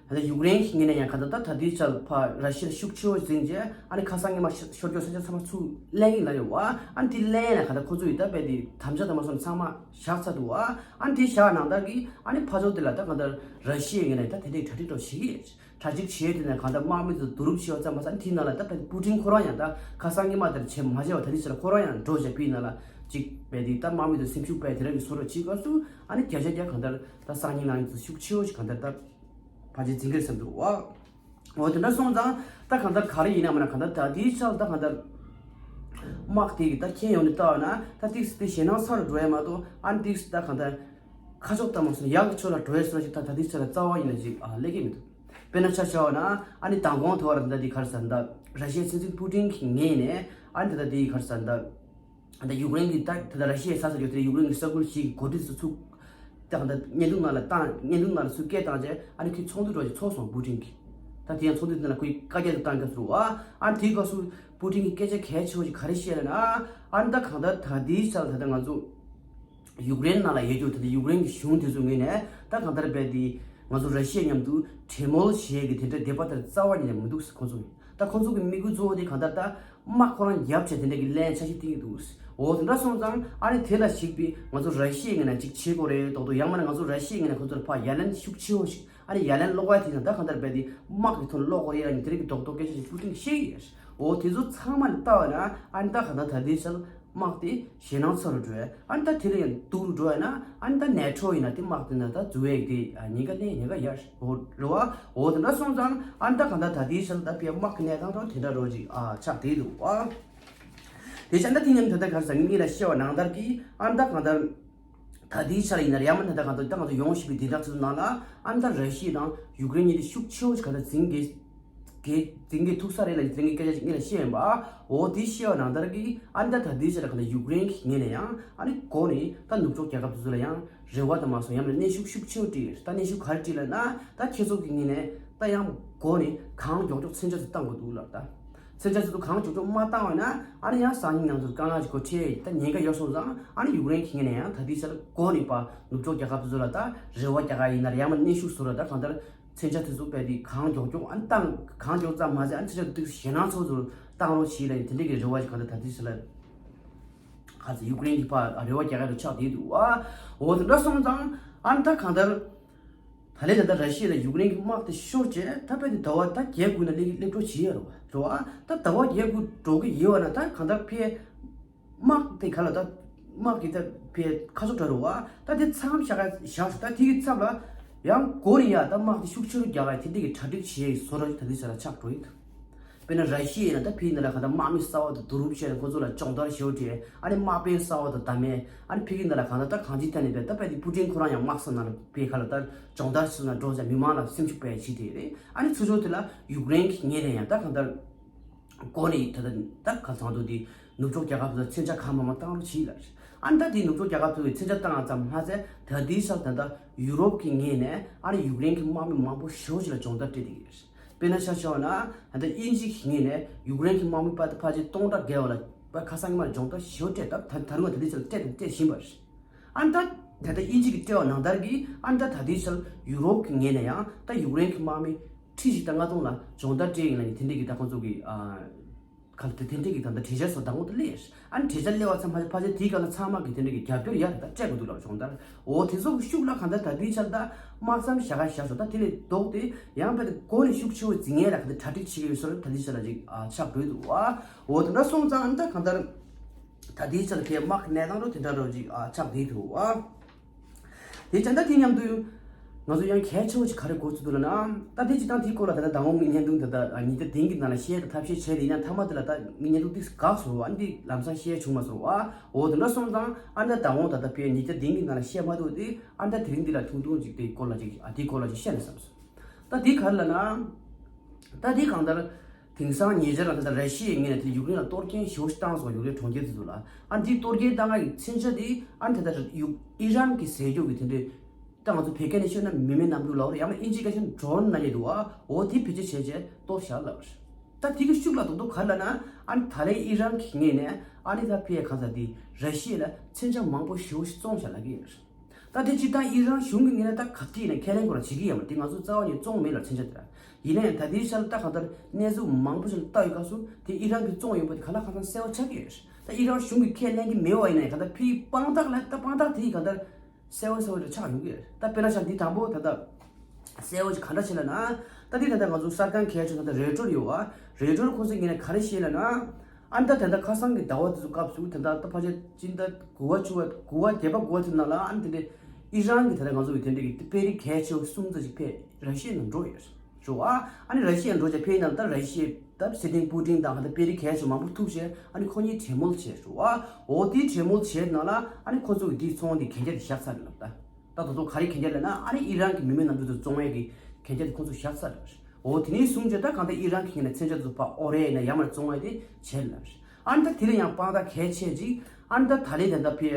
ད་ཡུཀ་རེན་གྱི་ངོས་ནས་ཡང་ག་ད་ད་ད་དེ་ཆར་ཕ་ར་ཤི་ཡ་ཤུགས་ཆེ་བོ་འཛིང་རྗེས་ཨ་ནི་ཁ་སང་ཉི་མ་ཤོར་སྐྱོ་ས་ཆ་ཚང་མ་ཚུར་ལེན་གི་ལ་ཡོད་བ། ཨ་ནི་དེ་ལེན་ཡང་ག་ད་ཁོ་ཚོ་ཡི་ད་པའི་དེ་དམ་བཅའ་དང་མ་སོང་ཚང་མ་བཞག་ཚར་འདུག་བ། ཨ་ནི་དེ་བཞག་ནང་ལྟར་གྱི་ཨ་ནི་ཕ་ཚོ་དེ་ལ་ད་གང་ལྟར་ར་ཤི་ཡའི་ངོས་ནས་ད་དེ་འདྲའི་གྲ་སྒྲིག་འགྲོ་བྱེད་ཀྱི་ཡོད། གྲ་སྒྲིག་བྱས་དེ་ནས་གང་ལྟར་དམག་མི་ཚོ་བསྡུ་རུབ་བྱས་པ་ཙམ་མ་ཟད་དེའི་ནང་ལ་ད་ཕ་པུ་ཏིན་ཁོ་རང་ཡང་ད་ཁ་སང་ཉི་མ་དེར་བྱས་མ་བྱས་པ་ད་ནི་ཕྱིར་ཁོ་རང་ཡང་འགྲོ་བྱས་པའི་ནང་ལ་ཅིག་བས་དེ་ད་དམག་མི་ཚོ་སེམས་ཤུགས་སྤར་དེ་རང་གི་བཟོ་འདྲ་བྱེད་སྐབས་སུ་ཨ་ནི་བརྒྱ་ཆ་བརྒྱ་གང་ལྟར་ད་སང་ཉིན་གནངས་ཉིན་ཚོ་ཤུགས་ཆེ་བོ་ཞིག་གང་ལྟར་ད་ཕལ་ཆེར་འཛིང་གི་རེད་བསམ་འདུག་བ། འོ་དེ་འདྲ་སོང་ཙང་ད་གང་ལྟར་ག་རེ་ཡིན་ན་མིན་ན་གང་ལྟར་ད་དེའི་ཆར་ད་གང་ལྟར་དམག་དེ་གི་ད་ཁྱེད་ཡོང་ནས་ལྟ་བ་ན་ད་ཏིག་སི་དེ་ཞེད་སྣང་ཚ་རུ་འགྲོ་ཡ་མ་གཏོགས་ཨ་ནི་ཏིག་སི་ད་གང་ལྟར་ཁ་ཕྱོགས་ལྟ་མ་སོང་ཡག་གི་ཕྱོགས་ལ་འགྲོ་ཡ་སོ་ཞིག་ད་ད་ལྟའི་ཆར་ལ་རྩ་བ་ཡིན་ན་ཅིག་ཨ་སླེབས་ཀྱི་མི་འདུག་དཔེར་ན་ཆ་བཞག་པ་ན་ཨ་ནི་མདང་དགོང་དེ་བར་ད་འདི་ག་རེ་ཟེར་ད་ར་ཤི་ཡའི་སྲིད་འཛིན་པུ་ཏིན་གྱི་ངོས་ནས་ཨ་ནི་ད་ད་འདི་ག་རེ་ཟེར་ད། ད་ཡུཀ་རེན་གྱི་ད་ད་ལྟ་ར་ཤི་ཡའི་ས་ས་ཡོད་དེ་ཡུཀ་རེན་གྱི་ས་ཁུལ་ཞིག་གི་འགོ་ཁྲིད་ཚོ་ཚུགས་ད་ད་བརྙན་ཐུང་ནང་ལ་བཏང་བརྙན་ཐུང་ནང་ལ་ཚུར་སྐད་བཏང་རྗེས་ཨ་ནི་ཁོས་ཚོགས་འདུ་འགྲོ་ཞིག་ཚོགས་སོང་པུ་ཏིན་གྱིས། ད་དེ་ཡང་ཚོགས་འདུ་དེ་ལ་ཁོས་བཀའ་རྒྱ་དེ་བཏང་སྐབས་སུ་ཨ་ཨ་ནི་དེའི་སྐབས་སུ་པུ་ཏིན་གྱིས་སྐད་ཆ་གལ་ཆེ་བོ་ཞིག་ག་རེ་བཤད་ལ་ན་ཨ་ནི་ད་གང་ལྟར་ད་ལྟའི་ཆར་ད་ལྟ་ང་ཚོ་ཡུཀ་རེན་ནང་ལ་ཡོད་རྒྱུ་ད་ལྟ་ཡུཀ་རེན་གྱི་གཞུང་དེ་ཚོ་ངོས་ནས་ད་གང་ལྟར་རྦད་དེ་ང་ཚོ་ར་ཤི་ཡ་མཉམ་དུ་གྲོས་མོལ་བྱེད་ཀྱི་དེ་འདྲ་འདོད་པ་དེ་རྩ་བ་ཉིད་ནས་མི་འདུག་ཟེར་ཁོང་ཚོ་ད་ཁོང་ཚོ་གི་དམིགས་ཡུལ་གཙོ་བོ་དེ་གང་ལྟར་ད། དམག་ཁོ་རང་རྒྱབ་བྱས་དེ་འདྲ་གི་ལན་འཆར་གཞི་བཏིང་གི་འདུག་འོ་དེ་འདྲ་སོང་ཙང་ཨ་ནི་དེ་ལ་གཞིགས་པའི་ང་ཚོ་ར་ཤི་ཡའི་ངོས་ནས་ཅིག་བྱེད་དགོས་རེད་མདོག་མདོག་ཡང་མིན་ན་ང་ཚོ་ར་ཤི་ཡའི་ངོས་ནས་ཁོ་ཚོར་ཕར་ཡ་ལན་ཤུགས་ཆེ་བོ་ཞིག་ཨ་ནི་ཡ་ལན་སློག་ཡ་དེ་ཡང་ད་གང་ལྟར་རྦད་དེ་དམག་གི་ཐོག་ནས་སློག་དགོས་རེད་ཨ་ནི་དེ་རིགས་ཀྱི་མདོག་མདོག་སྐད་ཆ་ཞིག་པུ་ཏིན་གྱིས་བཤད་ཀྱི་ཡོད། འོ་དེ་ཚོ་ཚང་མ་ལ་ལྟ་བ་ན་ཨ་ནི་ད་གང་ལྟར་ད་ལྟའི་ཆར་དམག་དེ་ཞེད་སྣང་ཚ་རུ་འགྲོ་ཡ་ཨ་ནི་ད་དེ་ལ་ཡང་སྡུག་རུ་འགྲོ་ཡ་ན་ཨ་ནི་ད་ནེ་ཊོ་ཡིན་ན་དེ་དམག་དེ་ན་ད་འཛུལ་ཡ་དེ་ཉེན་ཁ་གནས་ཉེན་ཁ་ཡོད། འོ་རེད་བ། འོ་དེ་འདྲ་སོང་ཙང་ཨ་ནི་ད་གང་ལྟར་ད་ལྟའི་ཆར་ད་ཕའི་དམག་གི་གནས་སྟངས་ཐོག་དེ་འདྲ་རོ་ཅིག་ཨ་ཆགས་བསྡད་འདུག་བ། དེ་ཆ་ད་དེ་མཉམ་ད་ལྟ་ག་རེ་ཟེར་ངེད་ལ་བཤད་པ་ནང་ལྟར་གྱི་ཨ་ནི་ད་གང་ལྟར་ད་ལྟའི་ཆར་ཡིན་ན་རེད་ཡང་མིན་ད་ལྟ་གང་ལྟར་ད་ང་ཚོ་ཡོང་བཞིན་པའི་བདུན་ཕྲག་ཚོའི་ནང་ལ་ཨ་ནི་ད་ར་ཤི་ཡ་དང་ཡུཀ་རེན་གཉིས་ལ་ཤུགས་ཆེ་བོ་ཞིག་གང་ལྟར་འཛིང་གི་གི་འཛིང་གི་ཐུག་ས་རེད་ལ་འཛིང་གི་སྐད་ཆ་ཞིག་ངེད་ལ་བཤད་ཡིན་པ། འོ་དེ་བཤད་པ་ནང་ལྟར་གྱི་ཨ་ནི་ད་ད་ལྟའི་ཆར་གང་ལྟར་ཡུཀ་རེན་གྱི་ངོས་ནས་ཡང་ཨ་ནི་འགོ་ནས་ད་ནུབ་ཕྱོགས་རྒྱལ་ཁབ་དེ་ཚོ་ལ་ཡང་རེ་བ་དང་མ་སོང་ཡང་མིན་གནོན་ཤུགས་ཤུགས་ཆེ་བོ་སྤྲད་ཡོད། ད་གནོན་ཤུགས་ག་རེ་སྤྲད་ལབ་ན་ད་ཁྱེད་ཚོ་གི་ངོས་ནས་ད་ཡང་འགོ་ནས་གང་མགྱོགས་མགྱོགས་མཚོན་ཆ་ཚོ་བཏང་དགོས་འདུག་ལབ། ད་མཚོན་ཆ་ཚོ་གང་མགྱོགས་མགྱོགས་མ་བཏང་བ་ན་ཨ་ནི་ཡང་སང་ཉིན་ནང་ཚོ་དཀའ་ངལ་ཞིག་གོ་འཕྲད་ད་ཉེན་ཁ་ཡོད་སོང་ཙང་ཨ་ནི་ཡུཀ་རེན་གྱི་ངོས་ནས་ཡང་ད་ལྟའི་ཆར་འགོ་ནས་པ་ནུབ་ཕྱོགས་རྒྱལ་ཁབ་དེ་ཚོ་ལ་ད་རེ་བ་རྒྱག་ག་ཡིན་ན་རེད་ཡང་མིན་གནོན་ཤུགས་བཟོ་ར་ད་གང་ལྟར་མཚོན་ཆ་དེ་ཚོ་རྦད་དེ་གང་མགྱོགས་མགྱོགས་ཨ་ནི་བཏང་གང་མགྱོགས་ཙམ་མ་ཟད་ཨ་ནི་མཚོན་ཆ་དེ་ཚོ་ཞེད་སྣང་ཚ་བོ་ཚོ་བཏང་རོགས་བྱེད་ལབ་ཡིན་དེ་འདྲ་གི་རེ་བ་ཞིག་གང་ལྟར་ད་ལྟའི་ཆར་ལ། ག་ཚོད་ཡུཀ་རེན་གྱི་ཕར་རེ་བ་རྒྱག་ཡ་རུ་ཆགས་བསྡད་འདུག་བ། འོ་དེ་འདྲ་སོང་ཙང་ཨ་ནི་ད་གང་ལྟར་ད་ལན་ད་ལྟ་ར་ཤི་ཡ་དང་ཡུཀ་རེན་གྱི་དམག་དེ་ཤོར་རྗེས་ད་དཔེ་དེ་ཟླ་བ་ད་བརྒྱད་དགུ་ན་སླེབས་སླེབས་འགྲོ་བྱེད་ཡ་རུ་བ་རུ་བ་ད་ཟླ་བ་བརྒྱད་དགུ་འགྲོ་གི་ཡོད་བ་ན་ད་གང་ལྟར་ཕའི་དམག་དེ་ག་ལ་ད་དམག་གི་ད་ཕའི་ཁ་ཕྱོགས་འདྲ་རུ་བ་ད་དེ་ཚང་བཞག་བཞག་ད་དེ་གི་ཚབ་ལ་ཡང་འགོ་ནས་ཡ་ད་དམག་དེ་ཤུགས་ཆེ་རུ་རྒྱག་ཡ་དེ་འདྲ་གི་གྲ་སྒྲིག་བྱེད་ཡ་ཡི་བཟོ་འདྲ་ཞིག་ད་ལྟའི་ཆ་ལ་ཆགས་འགྲོ་ཡི་འདུག་དཔེར་ན་ར་ཤི་ཡ་ཡིན་ན་ད་ཕི་ཡིན་ན་ལ་གང་ལྟར་དམག་མི་གསར་བ་དང་བསྡུ་རུབ་བྱས་ནས་ཁོ་ཚོ་ལ་སྦྱོང་བརྡར་ཞེ་པོ་སྤྲད། ཨ་ནི་དམག་དཔོན་གསར་བ་དང་བདམས་ཨ་ནི་ཕི་ཡིན་ན་ལ་གང་ལྟར་ད་གང་ཅིའི་ཐད་ནས་བས་ད་བས་དེ་པུ་ཏིན་ཁོ་རང་ཡང་དམག་ས་ནང་ལ་བས་ཁ་ལ་ད་སྦྱོང་བརྡར་སུ་ན་འགྲོ་ཟེར་མི་མང་ལ་སེམས་ཤུགས་སྤར་བྱེད་དེ་རེད། ཨ་ནི་ཚུར་ཕྱོགས་དེ་ལ་ཡུཀ་རེན་གྱི་ངོས་ནས་ཡང་ད་གང་ལྟར་འགོ་ནས་ད་ད་ད་ག་ཚང་དུ་དེ་ནུབ་ཕྱོགས་རྒྱལ་ཁབ་ཚོ་མཚོན་ཆ་གང་མང་མང་བཏང་རོགས་བྱེད་ལ་རེད། ཨ་ནི་ད་དེ་ནུབ་ཕྱོགས་རྒྱལ་ཁབ་ཚོ་གི་མཚོན་ཆ་བཏང་ཙམ་མ་ཟད་ད་དེའི་ས་ད་ད་ཡུ་རོབ་ཀྱི་ངོས་ནས་ཨ་ནི་ཡུཀ་རེན་གྱི་དམག་མི་མང་པོ་ཞེ་པོ་ཞིག་ལ་སྦྱོང་བརྡར་སྤྲད་དེ་ཡོད་རེད། དཔེར་ན་ཆ་བཞག་ན་ད་ལྟ་དབྱིན་ཇི་གི་ངོས་ནས་ཡུཀ་རེན་གྱི་དམག་མི་པ་ཕལ་ཆེར་སྟོང་ཕྲག་བརྒལ་བ་ལ་པ་ཁ་སང་ཉི་མ་སྦྱོང་བརྡར་ཞེ་པོ་སྤྲད་སྟབས་ད་ད་རུང་ད་ལྟའི་ཆར་སྤྲད་དང་སྤྲད་བཞིན་པ་རེད། ཨ་ནི་ད་ད་ལྟ་དབྱིན་ཇི་གི་སྤྲད་པ་ནང་ལྟར་གྱི་ཨ་ནི་ད་ད་ལྟའི་ཆར་ཡུ་རོབ་ཀྱི་ངོས་ནས་ཡང་ད་ཡུཀ་རེན་གྱི་དམག་མི་ཁྲི་བཞི་དང་ལྔ་སྟོང་ལ་སྦྱོང་བརྡར་སྤྲད་ཡིན་ལ་ནི་དེ་འདྲས་ཀྱི་ད་ཁོང་ཚོ་གི་ཨ་ག་ལ་དེ་དེ་འདྲས་ཀྱི་ད་ལྟ་གྲོས་འཆར་སོགས་དང་པོ་དེ་སླེབས། ཨ་ནི་གྲོས་འཆར་སླེབས་པ་ཚང་མ་ཕལ་ཆེར་དེའི་སྒང་ལ་ཚང་མ་གི་དེ་འདྲས་ཀྱི་རྒྱབ་སྐྱོར་ཡར་ད་སྤྲད་དགོས་འདུག་ལ་སྦྱོང་བརྡར། འོ་དེ་ཚོ་གི་ཤུགས་ལ་གང་ལྟར་ད་ལྟའི་ཆར་ད་དམག་མཚམས་བཞག་ག་བཞག་སོང་ད་དེ་ལས་ལྡོག་སྟེ་ཡང་བས་ད་འགོ་ནས་ཤུགས་ཆེ་བོ་འཛིང་ཡས་ལ་གང་ལྟར་གྲ་སྒྲིག་བྱེད་ཀྱི་ཡོད་ཟེར་ད་ལྟའི་ཆར་ལ་ཅིག་ཨ་ཆགས་དགོས་འདུག་བ། འོ་དེ་འདྲ་སོང་ཙང་ཨ་ནི་ད་གང་ལྟར། ད་ལྟའི་ཆར་ལ་དེ་དམག་གི་གནས་སྟངས་རོ་དེ་འདྲ་རོ་ཅིག་ཨ་ཆགས་བསྡད་འདུག་ཨ། དེ་ཅང་ད་དེ་མཉམ་དུ་ང་ཚོ་ཡང་གལ་ཆེ་བོ་ཅིག་ག་རེ་གོ་ཚུལ་འདུག་ལ་ན། ད་དེ་ཅི་ད་དེའི་སྐོར་ལ་ད་ལྟ་མདང་དགོང་གི་བརྙན་ཐུང་ད་ལྟ་ཉིས་བརྒྱ་བདུན་གྱི་ནང་ལ་བཤད་ད་ཐབས་ཤེས་བྱས་ལ་ཡིན་ན་མཐའ་མ་དེ་ལ་ད་ངའི་བརྙན་ཐུང་ཏིག་འགག་སོང་བ། ཨ་འདི་ལམ་སང་བཤད་བྱུང་མ་སོང་བ། འོ་དེ་འདྲ་སོང་ཙང་ཨ་ད་མདང་དགོང་ད་ལྟ་ཕའི་ཉིས་བརྒྱ་བདུན་གྱི་ནང་ལ་བཤད་མ་ཐུབ་དེ་ཨ་ད་དེ་རིང་འདི་ལ་ཐུང་ཐུང་ཅིག་དེའི་སྐོར་ལ་ཅིག་ཨ་དེའི་སྐོར་ལ་ཅིག་བཤད་ན་བསམ་སོང་། ད་དེ་ག་རེ་ལ་ན། ད་དེ་གང་ལྟར། དེང་སང་ཉེ་ཆར་ལ་ད་ལྟ་ར་ཤི་ཡའི་ངོས་ནས་དེ་ཡུཀ་རེན་ལ་གཏོར་སྐྱོན་ཞེ་པོ་ཞིག་བཏང་སོང་། ཡུཀ་རེན་གྲོང་ཁྱེར་དེ་ཚོ་ལ། ཨ་འདི་གཏོར་སྐྱོན་བཏང་ཡག་གི་མཚོན་ཆ་དེ་ཨ་ད་ལྟ་ཡུ་ཨི་རན་གྱི་ཟས་སྤྱོད་ཀྱི་དེ་འདྲའི། ད་ང་ཚོ་བོད་སྐད་ནས་ཤོད་ན་མི་མེད་གནམ་གྲུ་ལབ་རེད། ཡང་ན་ཨིན་ཇི་སྐད་ཤོད་ན་ཌོ་རོན་ན་ཡོད་འདུག་ཨ། འོ་དེ་བེད་སྤྱོད་བྱས་བྱས་གཏོར་བཞག་ལབ་རེད། ད་དེ་གི་ཤུགས་ལ་རྡོག་རྡོག་ག་རེ་ལབ་ན། ཨ་ད་ལན་ཨི་རན་གྱི་ངོས་ནས་ཨ་ནི་ད་ཕའི་གང་ཟག་དེ་ར་ཤི་ཡ་ལ་མཚོན་ཆ་མང་པོ་ཞེ་པོ་ཞིག་བཙོང་བཞག་ལབ་ཀྱི་ཡོད་རེད། ད་དེ་སྤྱིར་བཏང་ཨི་རན་གཞུང་གི་ངོས་ནས་ད་ག་དུས་ཡིན་ན་ཁས་ལེན་ཁོ་རང་བྱེད་ཀྱི་ཡོད་མ་རེད། དེ་ང་ཚོ་རྩ་བ་ནས་བཙོང་མེད་ལ་མཚོན་ཆ་དེ་ར། ཡིན་ན་ཡང་ད་ལྟའི་ཆར་ད་གང་ལྟར་གནས་ཚུལ་མང་པོ་ཞིག་ལ་ལྟ་ཡོད་སྐབས་སུ་དེ་ཨི་རན་གྱིས་བཙོང་ཡོད་པ་དེ་གང་ལ་གང་འཚམ་གསལ་པོ་ཆགས་ཀྱི་ཡོད་རེད། ད་ཨི་རན་གཞུང་གིས་ཁས་ལེན་གྱི་མེད་པ་ཡིན་ན་ཡང་གང་ལྟར་ཕའི་དཔང་རྟགས་ལ་ད་དཔང་རྟགས་དེ་ཡིས་གང་ལྟར་གསལ་པོ་གསལ་པོ་ཞིག་ཆགས་ཡོང་གི་རེད། ད་དཔེར་ན་ཆ་འདི་དང་པོ་ད་ལྟ་གསལ་པོ་ཞིག་གང་འདྲ་བྱས་ལབ་ན། ད་འདི་ད་ལྟ་ང་ཚོ་གསར་ཁང་གལ་ཆེ་ན་ད་རོའི་ཊར་ཡོད་པ། རོའི་ཊར་ཁོ་ཚོའི་ངོས་ནས་ག་རེ་བཤད་ལབ་ན། ཨ་ནི་ད་ད་ལྟ་ཁ་སང་གི་ཟླ་བ་དེ་ཚོ་སྐབས་སུ་ད་ལྟ་ད་ཕལ་ཆེར་སྤྱི་ཟླ་དགུ་པ་བཅུ་པ་དགུ་པ་བརྒྱད་པ་དགུ་པ་དེ་ནང་ལ་ཨ་ནི་དེ་འདྲའི་ཨི་རན་གྱི་ད་ལྟ་ང་ཚོ་གི་དེ་འདྲ་གི་དཔོན་རིགས་གལ་ཆེ་བ་གསུམ་ཙམ་ཞིག་ཕེབས་ར་ཤི་ཡའི་ནང་འགྲོ་ཡོད་རེད་བ། ཨ་ནི་ར་ཤི་ཡའི་འགྲོ་བྱས་ཕེབས་ནང་ད་ར་ཤི་ཡའི་ད་སི་ཏིན་པུ་ཏིན་དང་ད་དཔོན་རིགས་གལ་ཆེ་མང་པོ་ཐུག་བྱས་ཨ་ནི་ཁོ་གཉིས་གྲོས་མོལ་བྱས་བ། འོ་དེའི་གྲོས་མོལ་བྱས་ནང་ལ་ཨ་ནི་ཁོ་ཚོ་གི་དེའི་ཚོང་དེ་གན་རྒྱ་དེ་བཞག་ཚར་རེད་ལབ་ད། ད་དོ་ཚོ་ག་རེ་གན་རྒྱ་ལབ་ན་ཨ་ནི་ཨི་རན་གྱི་མི་མེད་གནམ་གྲུ་དེ་བཙོང་ཡས་ཀྱི་གན་རྒྱ་དེ་ཁོ་ཚོ་བཞག་ཚར་རེད། འོ་དེ་ནས་བཟུང་བྱས་ད་གང་ལྟར་ཨི་རན་གྱི་ངོས་ནས་མཚོན་ཆ་དེ་ཚོ་ཕར་ཨོ་རེད་ཡིན་ན་ཡར་མར་བཙོང་ཡས་དེ་བྱས་ལབ་རེད། ཨ་ནི་ད་དེ་ལ་ཡང་དཔང་རྟགས་གལ་ཆེ་ཅིག་ཨ་ནི་ད་ད་ལན་ད་ལྟ་ཕའི་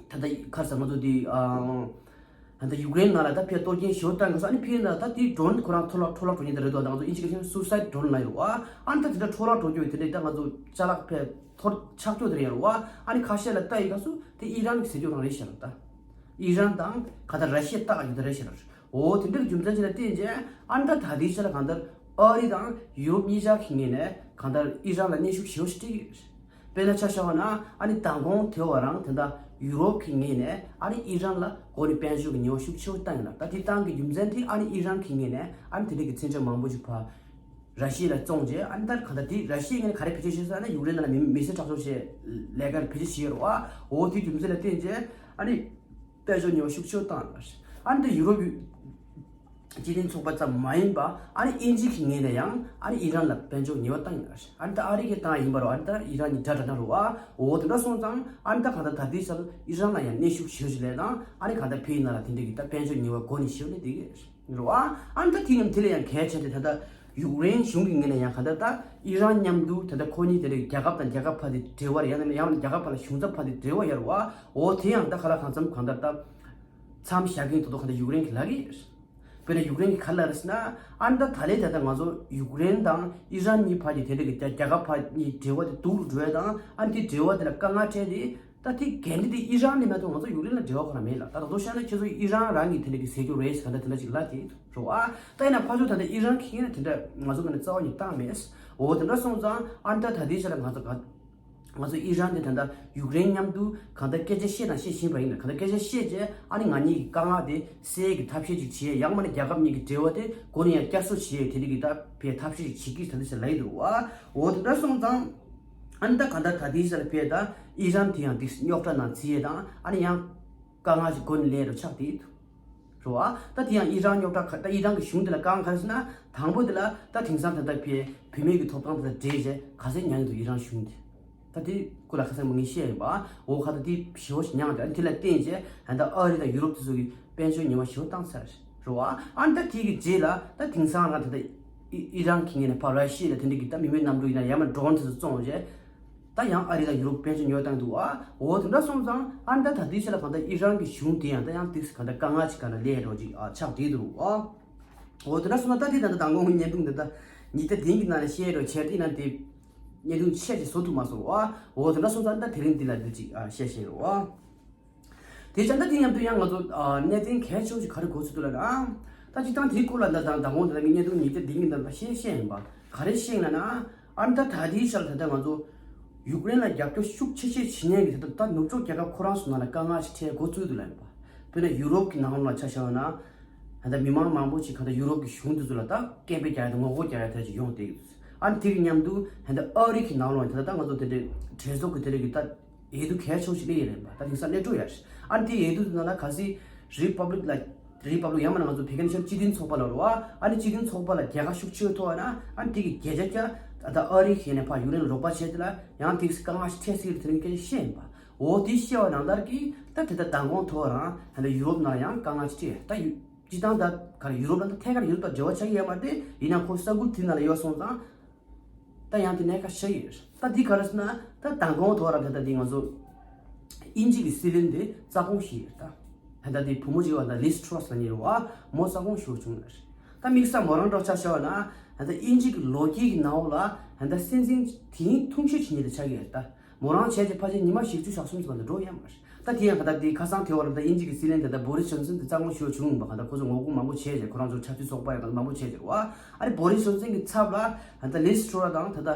ད་ལྟ་ག་རེ་ཟེར་ང་ཚོ་དེ་ཨ་ད་ལྟ་ཡུཀ་རེན་ནང་ལ་ད་ཕའི་གཏོར་སྐྱོན་ཞེ་པོ་བཏང་གི་སོང་། ཨ་ནི་ཕའི་ནང་ད་དེ་ཌོ་རོན་ཁོ་རང་འཕྲོ་བརླག་འཕྲོ་བརླག་འགྲོ་མཁན་དེ་རེད་དོ། ད་ང་ཚོ་ཨིན་ཇི་སྐད་ཆ་སུ་སའེ་ཌི་ཌོ་རོན་ལབ་ཡོད་རེད་བ། ཨ་ནི་ད་དེ་འདྲ་འཕྲོ་བརླག་འགྲོ་རྒྱུ་དེ་འདྲ་ད་ང་ཚོ་ཅ་ལག་ཕའི་འཐོར་ཆག་སྐྱོ་དེ་རེད་ཡོད་རེད་བ། ཨ་ནི་ཁ་ཤས་ལ་ལྟ་ཡི་སྐབས་སུ་དེ་ཨི་རན་གྱི་ཟས་སྤྱོད་རང་རེད་ཤག་ལབ་ད། ཨི་རན་དང་ག་ད་ར་ཤི་ཡ་ལྟ་ག་རྒྱུ་དེ་རེད་ཤག་ལབ། འོ་དེ་འདྲའི་རྒྱུ་མཚན་ཅིག་ལ་བརྟེན་བྱས་ཨ་ནི་ད་ད་ལྟའི་ཆ་ལ་གང་ལྟར་ཨ་རི་དང་ཡུ་རོབ་གཉིས་ཆ་གི་ངོས་ནས་གང་ལྟར་ཨི་རན་ལ་གནོན་ཤུགས་ཞེ་པོ་ཞིག་སྤྲད་ཀྱི་ཡོད་རེད། དཔེར་ན་ཆ་བཞག་པ་ན་ཨ་ནི་མདང་དགོང་དེ་བ་རང་དེ་འདྲ་ཡུ་རོབ་ཀྱི་ངོས་ནས་ཨ་ནི་ཨི་རན་ལ་སྒོ་ནས་དཔལ་འབྱོར་གྱི་ཉེས་པ་ཤུགས་ཆེ་བོ་བཏང་ཡོད་ལ། ད་དེ་བཏང་གི་རྒྱུ་མཚན་དེ་ཨ་ནི་ཨི་རན་གྱི་ངོས་ནས་ཨ་ནི་དེ་འདྲ་གི་མཚོན་ཆ་མང་པོ་ཞིག་ཕར་ར་ཤི་ཡ་ལ་བཙོང་རྗེས་ཨ་ནི་ད་ག་ད་དེ་ར་ཤི་ཡའི་ངོས་ནས་ག་རེ་བེད་སྤྱོད་བྱས་ཟེར་ན་ཡུཀ་རེན་ནང་ལ་མི་མི་སེར་དྲག་སྤྱོད་བྱེད་ལས་ཀ་ལ་བེད་སྤྱོད་བྱས་ཡོད་རེད་བ། འོ་དེ་རྒྱུ་མཚན་ལ་བརྟེན་རྗེས་ཨ་ནི་དཔལ་འབྱོར་ཉེས་པ་ཤུགས་ཆེ་བོ་བཏང་ཡོད་རེད། ཨ་ནི་ད་ཡུ་རོབ་སྤྱི་མཐུན་ཚོགས་པ་ཙམ་མ་ཡིན་པ་ཨ་ནི་དབྱིན་ཇི་གི་ངོས་ནས་ཡང་ཨ་ནི་ཨི་རན་ལ་དཔལ་འབྱོར་ཉེས་པ་བཏང་ཡོད་རེད། ཨ་ནི་ད་ཨ་རི་གིས་བཏང་ཡིན་པ་རེད། ཨ་ནི་ད་ཨི་རན་གྱི་དགྲ་འདྲ་འདྲ་རེད་བ། འོ་དེ་འདྲ་སོང་ཙང་ཨ་ནི་ད་གང་ལྟར་ད་ལྟའི་ཆར་ཨི་རན་ལ་ཡང་གནོན་ཤུགས་ཞེ་པོ་ཅིག་སླེབས་དང་ཨ་ནི་གང་ལྟར་ཕའི་ནང་ལ་དེ་འདྲ་གི་ད་དཔལ་འབྱོར་ཉེས་པ་སྒོ་ནས་ཞེ་པོ་སླེབས་བསྡད་ཀྱི་རེད། རེད་བ། ཨ་ནི་ད་དེ་ཡང་དེ་ལ་ཡང་གལ་ཆེ་སྟེ་ད་ལྟ་ཡུཀ་རེན་གཞུང་གི་ངོས་ནས་ཡང་གང་ལྟར་ད་ཨི་རན་མཉམ་དུ་ད་ལྟ་ཁོ་གཉིས་དེ་འདྲ་རྒྱལ་ཁབ་དང་རྒྱལ་ཁབ་བར་དེ་འབྲེལ་བ་ཡང་ན་ཡང་ན་རྒྱལ་ཁབ་བར་ལ་གཞུང་ཚབ་བར་དེ་འབྲེལ་བ་ཡོད་རེད་བ། འོ་དེ་ཡང་ད་ག་ལ་གང་འཚམ་གང་ལྟར་ད་མཚམས་བཞག་གིན་ད་དུང་གང་ལྟར་ཡུཀ་རེན་གྱིས་ལབ་ཀྱི་ཡོད་རེད། དཔེར་ན་ཡུཀ་རེན་གྱིས་ག་རེ་ལབ་རེད་ཟེར་ན་ཨ་ནི་ད་ད་ལན་ད་ལྟ་ང་ཚོ་ཡུཀ་རེན་དང་ཨི་རན་གཉིས་བར་གྱི་དེ་འདྲ་གི་རྒྱལ་ཁབ་བར་གཉིས་འབྲེལ་བ་དེ་སྡུག་རུ་འགྲོ་ཡ་དང་ཨ་ནི་དེ་འབྲེལ་བ་དེ་ལ་དཀའ་ངལ་འཕྲད་དེ། ད་དེ་འགན་འདི་དེ་ཨི་རན་ནས་མ་གཏོགས་ང་ཚོ་ཡུཀ་རེན་ལ་འབྲེལ་བ་ཁོ་རང་མེད་ལ། ད་ད་དུང་བཤད་ན་ཁྱེད་ཚོ་ཨི་རན་རང་གི་དེ་འདྲ་གི་ཟས་སྤྱོད་རེད་ཟེར་ག་འདྲ་དེ་འདྲ་ཅིག་ལབ་དེ་རེད་བ། ད་ཡིན་ན་ཕར་ཕྱོགས་ད་ལྟ་ཨི་རན་གྱི་ངོས་ནས་དེ་འདྲ་ང་ཚོ་ངོས་ནས་རྩ་བ་ཉིད་བཏང་མེད། འོ་དེ་འདྲ་སོང་ཙང་ཨ་ནི་ད་ད་ལྟའི་ཆ་ལ་ང་ཚོ་ག་ང་ཚོ་ཨི་རན་དེ་ད་ལྟ་ཡུཀ་རེན་མཉམ་དུ་གང་ལྟར་སྐད་ཆ་བཤད་དང་བཤད་བཞིན་པ་ཡིན་ན་གང་ལྟར་སྐད་ཆ་བཤད་རྗེས་ཨ་ནི་ང་གཉིས་ཀྱི་དཀའ་ངལ་དེ་སེལ་གྱི་ཐབས་ཤེས་ཅིག་བྱེད་ཡང་མིན་ན་རྒྱལ་ཁབ་གཉིས་ཀྱི་འབྲེལ་བ་དེ་སྒོ་ནས་ཡང་བསྐྱར་གསོ་བྱེད་དེ་འདྲ་གི་ད་ཕའི་ཐབས་ཤེས་ཅིག་བྱེད་ཀྱི་ད་ལྟའི་ཆ་ལ་ཡིན་འདུག་བ། འོ་དེ་འདྲ་སོང་ཙང་ཨ་ནི་ད་གང་ལྟར་ད་ལྟའི་ཆ་ལ་ཕའི་ད་ཨི་རན་དེ་ཡང་དེ་རྙོག་དྲ་ནང་བརྩི་ཡས་དང་ཨ་ནི་ཡང་དཀའ་ངལ་ཞིག་སྒོ་ནས་སླེབས་རོགས་ཆགས་དེ་འདུག་རོ་ཨ། ད་དེ་ཡང་ཨི་རན་རྙོག་དྲ་ཁ་ད་ཨི་རན་གྱི་གཞུང་དེ་ལ་དཀའ་ངལ་ག་རེ་ཟེར་ན། དང་པོ་དེ་ལ་ད་དེང་སང་ད་ལྟ་བའི་བུད་མེད་ཀྱི་ཐོབ་ཐང་དེ་ལ་འགྲེལ་བྱས་ག་ཚད་ཉར་གྱི་འདུག་ཨི་རན་གཞུང་དེ། ད་དེ་སྐོར་ལ་ཁ་སང་མ་ངས་བཤད་ཡིན་པ། འོ་ཁ་ད་དེ་ཞེ་པོ་ཞིག་ཉར་འདུག་ཨ་ནི་དེ་ལ་བརྟེན་བྱས་ད་ལྟ་ཨ་རི་དང་ཡུ་རོབ་དེ་ཚོ་གི་དཔལ་འབྱོར་ཉེས་པ་ཞེ་པོ་བཏང་ཚར་རོ་ཨ། ཨ་ནི་ད་དེ་གི་རྗེས་ལ་ད་དེང་སང་རང་ད་ལྟ་ཨི་ཨི་རན་གྱི་ངོས་ནས་ཕར་ར་ཤི་ཡ་ལ་དེ་འདྲ་གི་ད་མི་མེད་གནམ་གྲུ་ཡིན་ན་ཡང་མ་ཌོ་རོན་དེ་ཚོ་བཙོང་བྱས། ད་ཡང་ཨ་རི་དང་ཡུ་རོབ་དཔལ་འབྱོར་ཉོ་བཏང་འདུག་ཨ། འོ་དེ་འདྲ་སོང་ཙང་ཨ་ནི་ད་ད་ལྟའི་ཆ་ལ་གང་ལྟར་ཨི་རན་གྱི་གཞུང་དེ་ཡང་ད་ཡང་ཏིག་གང་ལྟར་དཀའ་ངལ་ཞིག་ག་ལ་སླེབས་རོགས་ཅིག་ཨ་ཆགས་བསྡད་འདུག་ཨ། འོ་དེ་འདྲ་སོང་ཙང་ད་དེ་ད་ལྟ་མདང་དགོང་གི་བརྙན་ཐུང་འདི་ད་ཉིས་བརྒྱ་བདུན་གྱི་ནང་ལ་བཤད་རོགས་བྱས་ཏེ་ཡིན་ན་དེ་བརྙན་ཐུང་ཆེ་ཞིག་བཟོ་ཐུབ་མ་སོང་ཨ། འོ་དེ་འདྲ་སོང་ཙང་ད་དེ་རིང་འདི་ལ་འདི་ཅིག་ཨ་བཤད་བཤད་རོགས་ཨ། དེ་བྱས་ད་དེ་མཉམ་དུ་ཡང་ང་ཚོ་ཨ་གནད་དོན་གལ་ཆེ་བ་ཞིག་ག་རེ་གོ་ཚུལ་འདུག་ལབ་ན། ད་སྤྱིར་བཏང་དེའི་སྐོར་ལ་ད་ད་མདང་དགོང་ད་ལྟ་ངས་བརྙན་ཐུང་ཉིས་བརྒྱ་བདུན་གྱི་ནང་ལ་བཤད་བཤད་ཡིན་པ། ག་རེ་བཤད་ཡིན་ལབ་ན། ཨ་ནི་ད་ད་ལྟའི་ཆར་ད་ལྟ་ང་ཚོ་ཡུཀ་རེན་ལ་རྒྱབ་སྐྱོར་ཤུགས་ཆེ་ཆེ་བྱེད་མཁན་གྱི་ད་ལྟ་ད་ནུབ་ཕྱོགས་རྒྱལ་ཁབ་ཁོ་རང་ཚོ་ནང་ལ་དཀའ་ངལ་ཞིག་འཕྲད་འགོ་བཙུགས་འདུག་ལབ་ཡིན་པ། དཔེར་ན་ཡུ་རོབ་ཀྱི་ནང་ལ་ཆ་བཞག་ན། ད་ལྟ་མི་མང་མང་པོ་ཞིག་ག་ད་ཡུ་རོབ་ཀྱི་གཞུང་དེ་ཚོ་ལ་ད་སྐད་འབོད་རྒྱག་ཡ་དང་ངོ་རྒོལ་རྒྱག་ཡ་དེ་ཅིག་ཡོང་བསྡད་ཡོད། ཨ་ནི་དེ་གི་མཉམ་དུ་ཧན་ད་ཨ་རི་གི་ནང་ལོགས་ད་ད་ང་ཚོ་དེ་འདྲའི་གྲོས་ཚོགས་ཀྱི་དེ་རིགས་ཀྱི་ད་འོས་བསྡུ་གལ་ཆེ་ཞིག་སླེབས་ཡོད་རེད་པ། ད་དེང་སང་སླེབས་འགྲོ་ཡ་རེད། ཨ་ནི་དེ་འོས་བསྡུ་དེ་ནང་ལ་གལ་སྲིད་རི་པབ་ལིག་ལ་རི་པབ་ལིག་ཡང་མིན་ན་ང་ཚོ་བོད་སྐད་ནང་བཤད་སྤྱི་མཐུན་ཚོགས་པ་ལབ་རེད་བ། ཨ་ནི་སྤྱི་མཐུན་ཚོགས་པ་ལ་རྒྱལ་ཁ་ཤུགས་ཆེ་ཐོབ་པ་ན་ཨ་ནི་དེ་གི་བརྒྱ་ཆ་བརྒྱ་ད་ཨ་རི་གི་ནས་ཕར་ཡུཀ་རེན་ལ་རོགས་པ་བྱས་དེ་ལ་ཡང་དེ་གི་དཀའ་ངལ་ཞིག་འཕྲད་སྲིད་ཀྱི་དེ་རིང་སྐད་ཆ་བཤད་ཡིན་པ། འོ་དེ་བཤད་པ་ནང་ལྟར་གྱི་ད་དེ་ད་མདང་དགོང་ཐོག་རང་ཧན་ད་ཡུ་རོབ་ནང་ཡང་དཀའ་ངལ་ཞིག་འཕྲད་ད་ཡུ། སྤྱི་བཏང་ད་ག་རེ་ཡུ་རོབ་ལ་ད་ཐད་ཀར་ཡུ་རོབ་དང་འབྲེལ་བ་ཆགས་ཀྱི་ཡོད་མ་རེད་དེ། ཡིན་ན་ཁོ་ས་ཁུལ་དེ་ནང་ལ་ཡོད་སོང་ཙང་། ད་ཡང་དེ་གནད་འགག་ཆགས་ཀྱི་ཡོད་རེད། ད་འདི་ག་རེ་ཟེར་ན་ད་མདང་དགོང་ཐོག་རང་དེ་ད་འདི་ང་ཚོ་དབྱིན་ཇི་གི་སྲིད་བློན་དེ་རྩ་དགོངས་ཞུས་ཡོད་ད། ད་ལྟ་དེ་བུ་མོ་ཅིག་ཡོད་ད་ལིས་ཊྲ་སི་ལབ་མཁན་རེད་བ། མོ་རྩ་དགོངས་ཞུ་བྱུང་ཡོད་རེད། ད་དམིགས་བསལ་མོ་རང་འདྲ་ཆ་བཞག་ན་ད་ལྟ་དབྱིན་ཇི་གི་ལོ་རྒྱུས་ཀྱི་ནང་ལ་ད་ལྟ་སྲིད་འཛིན་དེང་ཐུང་ཤོས་བྱེད་མཁན་དེ་ཆགས་ཀྱི་ཡོད་ད། མོ་རང་བྱས་རྗེས་ཕལ་ཆེར་ཉི་མ་བཞི་བཅུ་ཞག་གསུམ་ཙམ་ལ་འགྲོ་ཡ་མ་རེད། ད་དེ་ཡང་ག་ད་དེ་ཁ་སང་དེ་བར་ད་དབྱིན་ཇི་གི་སྲིད་བློན་དེ་ད་བོ་རིས་ཇོན་སན་དེ་རྩ་དགོངས་ཞུ་བྱུང་ཡིན་པ། ག་ད་ཁོ་ཚོ་ངོ་རྒོལ་མང་པོ་བྱས་རྗེས་ཁོ་རང་ཚོ་ཆབ་སྲིད་ཚོགས་པ་ཡང་ད་མང་པོ་བྱས་རྗེས་རེད་བ། ཨ་ནི་བོ་རིས་ཇོན་སན་གི་ཚབ་ལ་ད་ལིས་ཊྲ་སི་དང་ད་ད་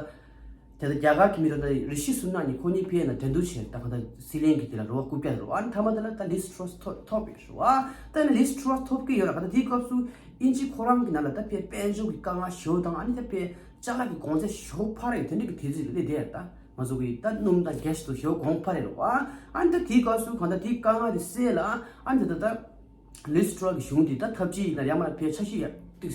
དེ་ད་རྒྱ་གར་གྱི་མི་རེད་ད་རི་ཤི་སུ་ནག་གཉིས་ཁོ་གཉིས་ཕེ་ན་འགྲན་བསྡུར་བྱས་ད་ག་ད་སྲིད་བློན་གི་དེ་ལ་རོགས་རྐུབ་བཀྱག་རེད་བ། ཨ་ནི་མཐའ་མ་དེ་ལ་ད་ལིས་ཊྲ་སི་ཐོབ་ཐོབ་ཡོད་རེད་བ། ད་ནི་ལིས་ཊྲ་སི་ཐོབ་ཀྱི་ཡོད་ན་ག་ད་དེའི་སྐབས་སུ་དབྱིན་ཇི་ཁོ་རང་གི་ནང་ལ་ད་ཕེ་དཔལ་འབྱོར་གི་དཀའ་ངལ་ཞེ་པོ་དང་ཨ་ནི་ད་ཕེ་ཅ་ལག་གི་གོང་ཚད་ཞེ་པོ་འཕར་ཡོད་དེ་འདྲ་གི་དུས་ཚོད་རེད་དེ་ད། ང་ཚོ་གི་ད་སྣུམ་དང་གྷེ་སི་དུ་ཞེ་པོ་གོང་འཕར་རེད་བ། ཨ་ནི་ད་དེའི་སྐབས་སུ་གང་ལྟར་དེའི་དཀའ་ངལ་དེ་སེལ་ལ་ཨ་ནི་ད་ད་ལིས་ཊྲ་སི་གི་གཞུང་དེ་ད་ཐབས་ཇུས་ཡིན་ན་ཡང་མ་ཕའི་འཆར་གཞི་ཡག་ཏིག་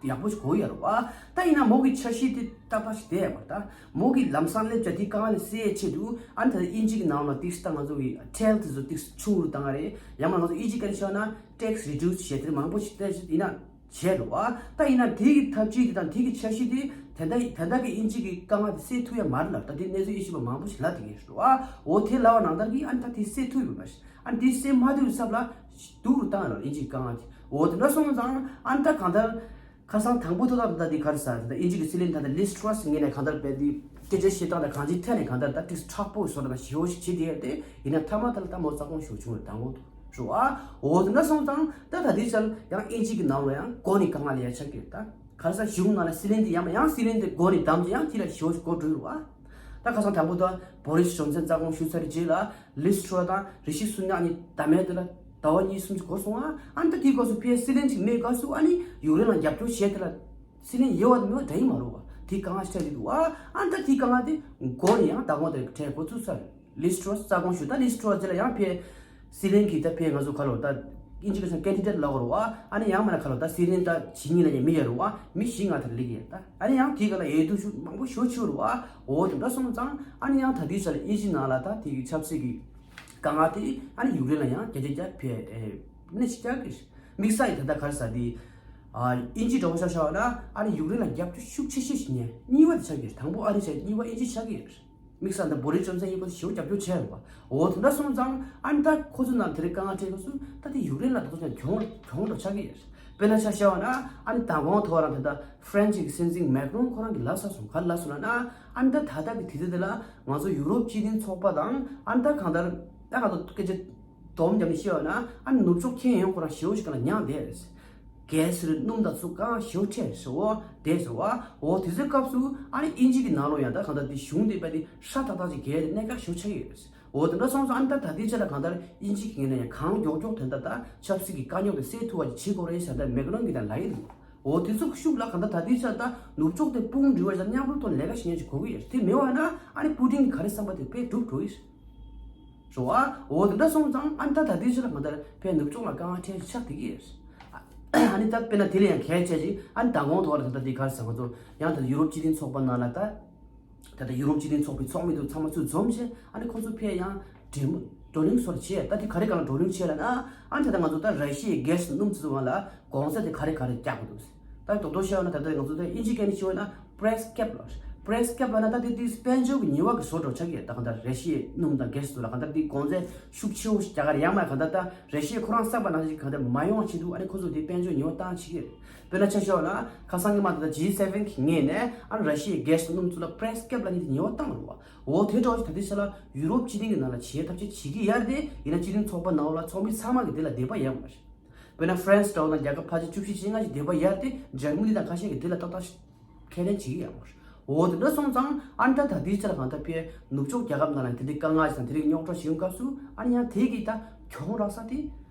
ཡག་པོ་ཞིག་གོ་ཡ་རེད་བ། ད་ཡིན་ན་མོ་གི་འཆར་གཞི་དེ་ཏག་ཏག་ཞིག་བསྡད་ཡ་མ་རེད། ད་མོ་གི་ལམ་སང་སླེབས་བྱ་དེའི་དཀའ་ངལ་དེ་སེལ་ཡའི་ཆེད་དུ་ཨ་ནི་ད་དབྱིན་ཇི་གི་ནང་ལ་ཏིག་ད་ང་ཚོ་གི་ཊེལ་དེ་ཚོ་ཏིག་ཆུང་རུ་བཏང་ཡ་རེད། ཡང་མ་ང་ཚོ་དབྱིན་ཇི་སྐད་ནས་བཤད་ན་ཊེག་སི་རི་ཌིའུ་སི་བྱས་དེ་མང་པོ་ཞིག་བལྟས་ཡིན་ན། བྱས་རེད་བ། ད་ཡིན་ན་དེ་གི་ཐབས་ཇུས་དེ་དང་དེ་གི་འཆར་གཞི་དེ་དེ་འདྲ་དེ་འདྲ་གི་དབྱིན་ཇི་གི་དཀའ་ངལ་དེ་སེལ་ཐུབ་ཡ་མ་རེད་ལབ་ད་དེ་གནས་ཚུལ་དབྱེ་ཞིབ་པ་མང་པོ་ཞིག་ལབ་བསྡད་ཀྱི་རེད་བ། འོ་དེ་ལབ་པ་ནང་ལྟར་གྱི་ཨ་ནི་ད་དེ་སེལ་ཐུབ་ཡོད་མ་རེད། ཨ་ནི་དེ་སེལ་མ་ཐུབ་པའི་ཚབ་ལ་སྡུག་རུ་བཏང་ཡ་ལ་དབྱིན་ཇི་གི་དཀའ་ངལ་དེ། འོ་དེ་འདྲ་སོང་ཙང་ཨ་ནི་ད་གང་ལྟར་ཁ་སང་དང་པོ་ཐོག་ད་ད་དེ་ག་རེ་ཟེར་ད་དབྱིན་ཇི་གི་སྲིད་བློན་ད་ད་ལིས་ཊྲ་སི་ངོས་ནས་གང་ལྟར་རྦད་དེ་སྐད་ཆ་བཤད་སྟངས་དང་གང་ཅིའི་ཐད་ནས་གང་ལྟར་ད་ཏིག་ཙམ་མཁྲེགས་པོ་བཟོ་འདྲ་ཞེ་པོ་ཞིག་བྱེད་བསྡད་ཡོད་དེ། ཡིན་ན་མཐའ་མ་དེ་ལ་ད་མོ་རྩ་དགོངས་ཞུ་བྱུང་བའི་དང་པོ་འདུག་རེད་བ། འོ་དེ་འདྲ་སོང་ཙང་ད་ད་ལྟའི་ཆར་ཡང་དབྱིན་ཇི་གི་ནང་ལ་ཡང་མགོ་ནས་དཀའ་ངལ་ཡ་ཆགས་ཀྱི་ཡོད་ད། ག་རེ་ཟེར་གཞུང་ནང་ལ་སྲིད་བློན་དེ་ཡང་ཡང་སྲིད་བློན་དེ་མགོ་ནས་བསྡམས་ཏེ་ཡང་དེ་ལ་ཞེ་པོ་ཞིག་མགོ་འགྲོ་ཡོད་རེད་བ། ད་ཁ་སང་དང་པོ་ད་བོ་རིས་ཇོན་སན་རྩ་དགོངས་ཞུ་ཚར་རྗེས་ལ་ལིས་ཊྲ་སི་དང་རི་ཤི་སུ་ནག་གཉིས་ཟླ་མེད་དེ་ལ་ཟླ་བ་གཉིས་གསུམ་ཞིག་འགོར་སོང་ང་། ཨ་ནི་ད་དེའི་སྐབས་སུ་ཕའི་སྲིད་བློན་ཞིག་མེད་སྐབས་སུ་ཨ་ནི་ཡུཀ་རེན་ལ་རྒྱབ་སྐྱོར་བྱས་དེ་ལ་སྲིད་བློན་ཡོད་པ་དེ་མེད་པ་འདྲ་ཡི་མ་རེད་བ། དེ་དཀའ་ངལ་ཞིག་འཕྲད་ཀྱི་འདུག་བ། ཨ་ནི་ད་དེ་དཀའ་ངལ་དེ་མགོ་ནས་ཡང་ད་དགོངས་དེ་འཕྲད་འགོ་ཚུགས་ཚར། ལིས་ཊྲ་སི་རྩ་དགོངས་ཞུ་ད་ལིས་ཊྲ་སི་རྗེས་ལ་ཡང་ཕའི་སྲིད་བློན་གྱིས་ད་ཕའི་ང་ཚོ་ག་ལོ་ད་དབྱིན་ཇི་སྐད་ཆ་ཀེན་ཌི་ཌེ་ཊི་ལབ་དགོས་རེད་བ། ཨ་ནི་ཡང་མིན་ན་ག་ལོ་ད་སྲིད་བློན་ད་བྱེད་མཁན་ལ་ཡང་མི་ཡོད་རེད་བ། མི་བཞི་ལྔ་དེར་སླེབས་ཀྱི་ཡོད་ད། ཨ་ནི་ཡང་དེའི་སྒང་ལ་འོས་བསྡུ་ཞུ་མང་པོ་ཞེ་པོ་བྱས་རེད་བ། འོ་དེ་འདྲ་སོང་ཙང་ཨ་ནི་ཡང་ད་ལྟའི་ཆར་ལ་དབྱིན་ཇི་ནང་ལ་ད་དེ་གི་ཆབ་སྲིད་ཀྱི་དཀའ་ངལ་དེ་ཨ་ནི་ཡུཀ་རེན་ལ་ཡང་བརྒྱ་ཆ་བརྒྱ་ཕའི་ནས་ཞིག་རྒྱག་གི་རེད། དམིགས་བསལ་ཡིན་ད་ལྟ་ག་རེ་ཟེར་དེ་ཨ་དབྱིན་ཇི་འདྲ་བོ་ཆ་བཞག་ན་ཨ་ནི་ཡུཀ་རེན་ལ་རྒྱབ་སྐྱོར་ཤུགས་ཆེ་ཤོས་ཤིག་ནས་གཉིས་པ་དེ་ཆགས་ཀྱི་རེད། དང་པོ་ཨ་རི་ཆགས། གཉིས་པ་དབྱིན་ཇི་ཆགས་ཀྱི་རེད། དམིགས་བསལ་འདི་བོ་རིས་ཇོན་སན་གཉིས་པོ་དེ་ཞེ་པོ་རྒྱབ་སྐྱོར་བྱས་ཡོད་པ། འོ་དེ་འདྲ་སོང་ཙང་ཨ་ནི་ད་ཁོ་ཚོའི་ནང་དེ་རིང་དཀའ་ངལ་འཕྲད་སྐབས་སུ་ད་དེ་ཡུཀ་རེན་ལ་ད་དུང་ཀྱང་གྱོང་གྱོང་འདྲ་ཆགས་ཀྱི་ཡོད། དཔེར་ན་ཆ་བཞག་པ་ན་ཨ་ནི་མདང་དགོང་ཐོག་རང་དེ་ད་ཧྥ་རན་སི་གི་སྲིད་འཛིན་མེག་རོན་ཁོ་རང་གིས་ལབ་ཚར་སོང་། ག་རེ་ལབ་སོང་ལབ་ན་ཨ་ནི་ད་ད་ལྟ་གི་དུས་ཚོད་དེ་ལ་ང་ཚོ་ཡུ་རོབ་སྤྱི་མཐུན་ཚོགས་པ་དང་ཨ་ནི་ད་གང་ལྟར་ད་ག་ཚོད་སྐད་ཆ་སྡོམ་བརྒྱབ་ནས་བཤད་པ་ན་ཨ་ནི་ནུབ་ཕྱོགས་མཁྱེན་ཡོན་ཁོ་རང་ཞེ་པོ་ཞིག་ག་ལ་མྱངས་བསྡད་རེད། གྷེ་སི་རེད། སྣུམ་དང་ཚུ་གང་ཞེ་པོ་འཕྲད་ཟེར་བ་དེ་ཟེར་བ། འོ་དེ་ཚོའི་སྐབས་སུ་ཨ་ནི་དབྱིན་ཇི་གི་ནང་ལོགས་ཡང་ད་གང་ལྟར་དེ་གཞུང་དེ་པ་དེ་ཧྲ་ཏག་ཏག་ཅིག་གལ་ཏེ་གནད་འགག་ཞེ་པོ་ཆགས་ཀྱི་ཡོད་རེད། འོ་དེ་འདྲ་སོང་ཙང་ཨ་ནི་ད་ད་ལྟའི་ཆ་ལ་གང་ལྟར་དབྱིན་ཇི་གི་ངོས་ནས་ཡང་གང་མགྱོགས་མགྱོགས་དོན་དག་ད་ཆབ་སྲིད་ཀྱི་དཀའ་རྙོག་དེ་སེལ་ཐུབ་པ་ཅིག་བྱེད་དགོས་རེད་ཟེར་ད་མེག་རོན་གྱིས་ད་ལབ་ཡི་འདུག་འོ་དེ་ཚོ་གི་ཤུགས་ལ་གང་ལྟར་ད་ལྟའི་ཆ་ལ་ད་ནུབ་ཕྱོགས་དེ་དཔུང་སྒྲིལ་བ་ཞིག་མཉམ་རུབ་ཐོག་ནས་ལས་ཀ་བྱེད་མཁན་ཅིག་དགོས་ཀྱི་ཡོད་རེད། དེ་མེད་པ་ན་ཨ་ནི་པུ་ཏིན་གྱི་ག་རེ་བསམ་པ་དེ་དཔེ་འགྲུབ་འགྲོ་ཡི་རེད། རེད་བ། འོ་དེ་འདྲ་སོང་ཙང་ཨ་ནི་ད་ད་ལྟའི་ཆ་ལ་གང་ལྟར་ཕའི་ནུབ་ཕྱོགས་ལ་དཀའ་ངལ་འཕྲད་ཆགས་བསྡད་ཀྱི་ཡོད། ཨ་ནི་ད་དཔེར་ན་དེ་ལ་ཡང་གལ་ཆེ་ཅིག་ཨ་ནི་མདང་དགོང་ཐོག་ལ་ད་ལྟ་དེ་ག་རེ་ཟེར་ང་ཚོ་ཡང་ད་ཡུ་རོབ་སྤྱི་མཐུན་ཚོགས་པ་ནང་ལ་ད་ད་ལྟ་ཡུ་རོབ་སྤྱི་མཐུན་ཚོགས་པའི་ཚོགས་མི་དེ་ཚང་མ་ཚུར་འཛོམས་བྱས་ཨ་ནི་ཁོ་ཚོ་ཕའི་ཡང་གྲོས་མོལ་བགྲོ་གླེང་སོགས་བྱས། ད་དེ་ག་རེ་ག་ལ་བགྲོ་གླེང་བྱས་ལབ་ན་ཨ་ནི་ད་ལྟ་ང་ཚོ་ད་ར་ཤི་ཡའི་གྷེ་སི་སྣུམ་ཚོ་སྒང་ལ་གོང་ཚད་དེ་ག་རེ་ག་རེ་རྒྱག་དགོས་འདུག་ད་རྡོག་རྡོག་བཤད་ཡོད་ན་ད་ལྟ་ང་ཚོ་ད་དབྱིན་ཇི་སྐད་ནས་བཤད་ཡོད་ན་པི་རའི་སི་ཀེབ་ལབ། པི་རའི་སི་ཀེབ་ལབ་ན་ད་དེ་དེ་དཔལ་འབྱོར་གྱི་ཉེས་པ་གི་བཟོ་འདྲ་ཆགས་ཀྱི་ཡོད། ད་གང་ལྟར་ར་ཤི་ཡའི་སྣུམ་དང་གྷེ་སི་ཚོ་ལ་གང་ལྟར་དེ་གོང་ཚད་ཤུགས་ཆེ་བོ་ཞིག་རྒྱག་ག་རེད། ཡང་མ་གང་ལྟར་ད་ར་ཤི་ཡས་ཁོ་རང་བསམ་པ་ནང་བཞིན་གང་ལྟར་མ་ཡོང་བ་བྱེད་དུས་ཨ་ནི་ཁོ་ཚོ་དེ་དཔལ་འབྱོར་ཉེས་པ་བཏང་བྱེད་ཀྱི་རེད། དཔེར་ན་ཆ་བཞག་ན་ཁ་སང་གི་མ་ད་ལྟ་ཇི་སེ་ཝེན་གི་ངོས་ནས་ཨ་ནི་ར་ཤི་ཡའི་གྷེ་སི་སྣུམ་ཚོ་ལ་པི་རའི་སི་ཀེབ་ལབ་མཁན་དེ་ཉེས་པ་བཏང་རེད་བ། འོ་དེ་འདྲ་བ་ཞིག་ད་ལྟའི་ཆ་ལ་ཡུ་རོབ་སྤྱི་མཐུན་གྱི་ནང་ལ་བྱེད་ཐབས་ཤེས་བྱེད་ཀྱི་ཡོད་རེད་དེ། ཡིན་ན་སྤྱི་མཐུན་ཚོགས་པ་ནང་ལ་ཚོགས་མི་ཚང་མ་གི་དེ་ལ་དད་པ་ཡོད་མ་རེད། དཔེར་ན་ཧྥ་རན་སི་འདྲ་བོ་དང་རྒྱལ་ཁབ་ཕལ་ཆེར་བཅུ་བཞི་བཅོ་ལྔ་ཞིག་དད་པ་ཡོད་རེད་དེ། འཇར་མ་ནི་དང་ཁ་ཤས་ཀྱིས་དེ་ལ་ཏག་ཏག་ཁས་ལེན་བྱེད་ཀྱི་ཡོད་མ་རེད། འོ་དེ་འདྲ་སོང་ཙང་ཨ་ནི་ད་ད་ལྟའི་ཆ་ལ་གང་ལྟར་ཕའི་ནུབ་ཕྱོགས་རྒྱལ་ཁབ་ནང་ལ་དེ་འདྲའི་དཀའ་ངལ་ཞིག་དང་དེ་འདྲའི་རྙོག་དྲ་ཞིག་ཡོང་སྐབས་སུ་ཨ་ནི་ཡང་དེ་གི་ད་གྱོང་རག་ས་དེ་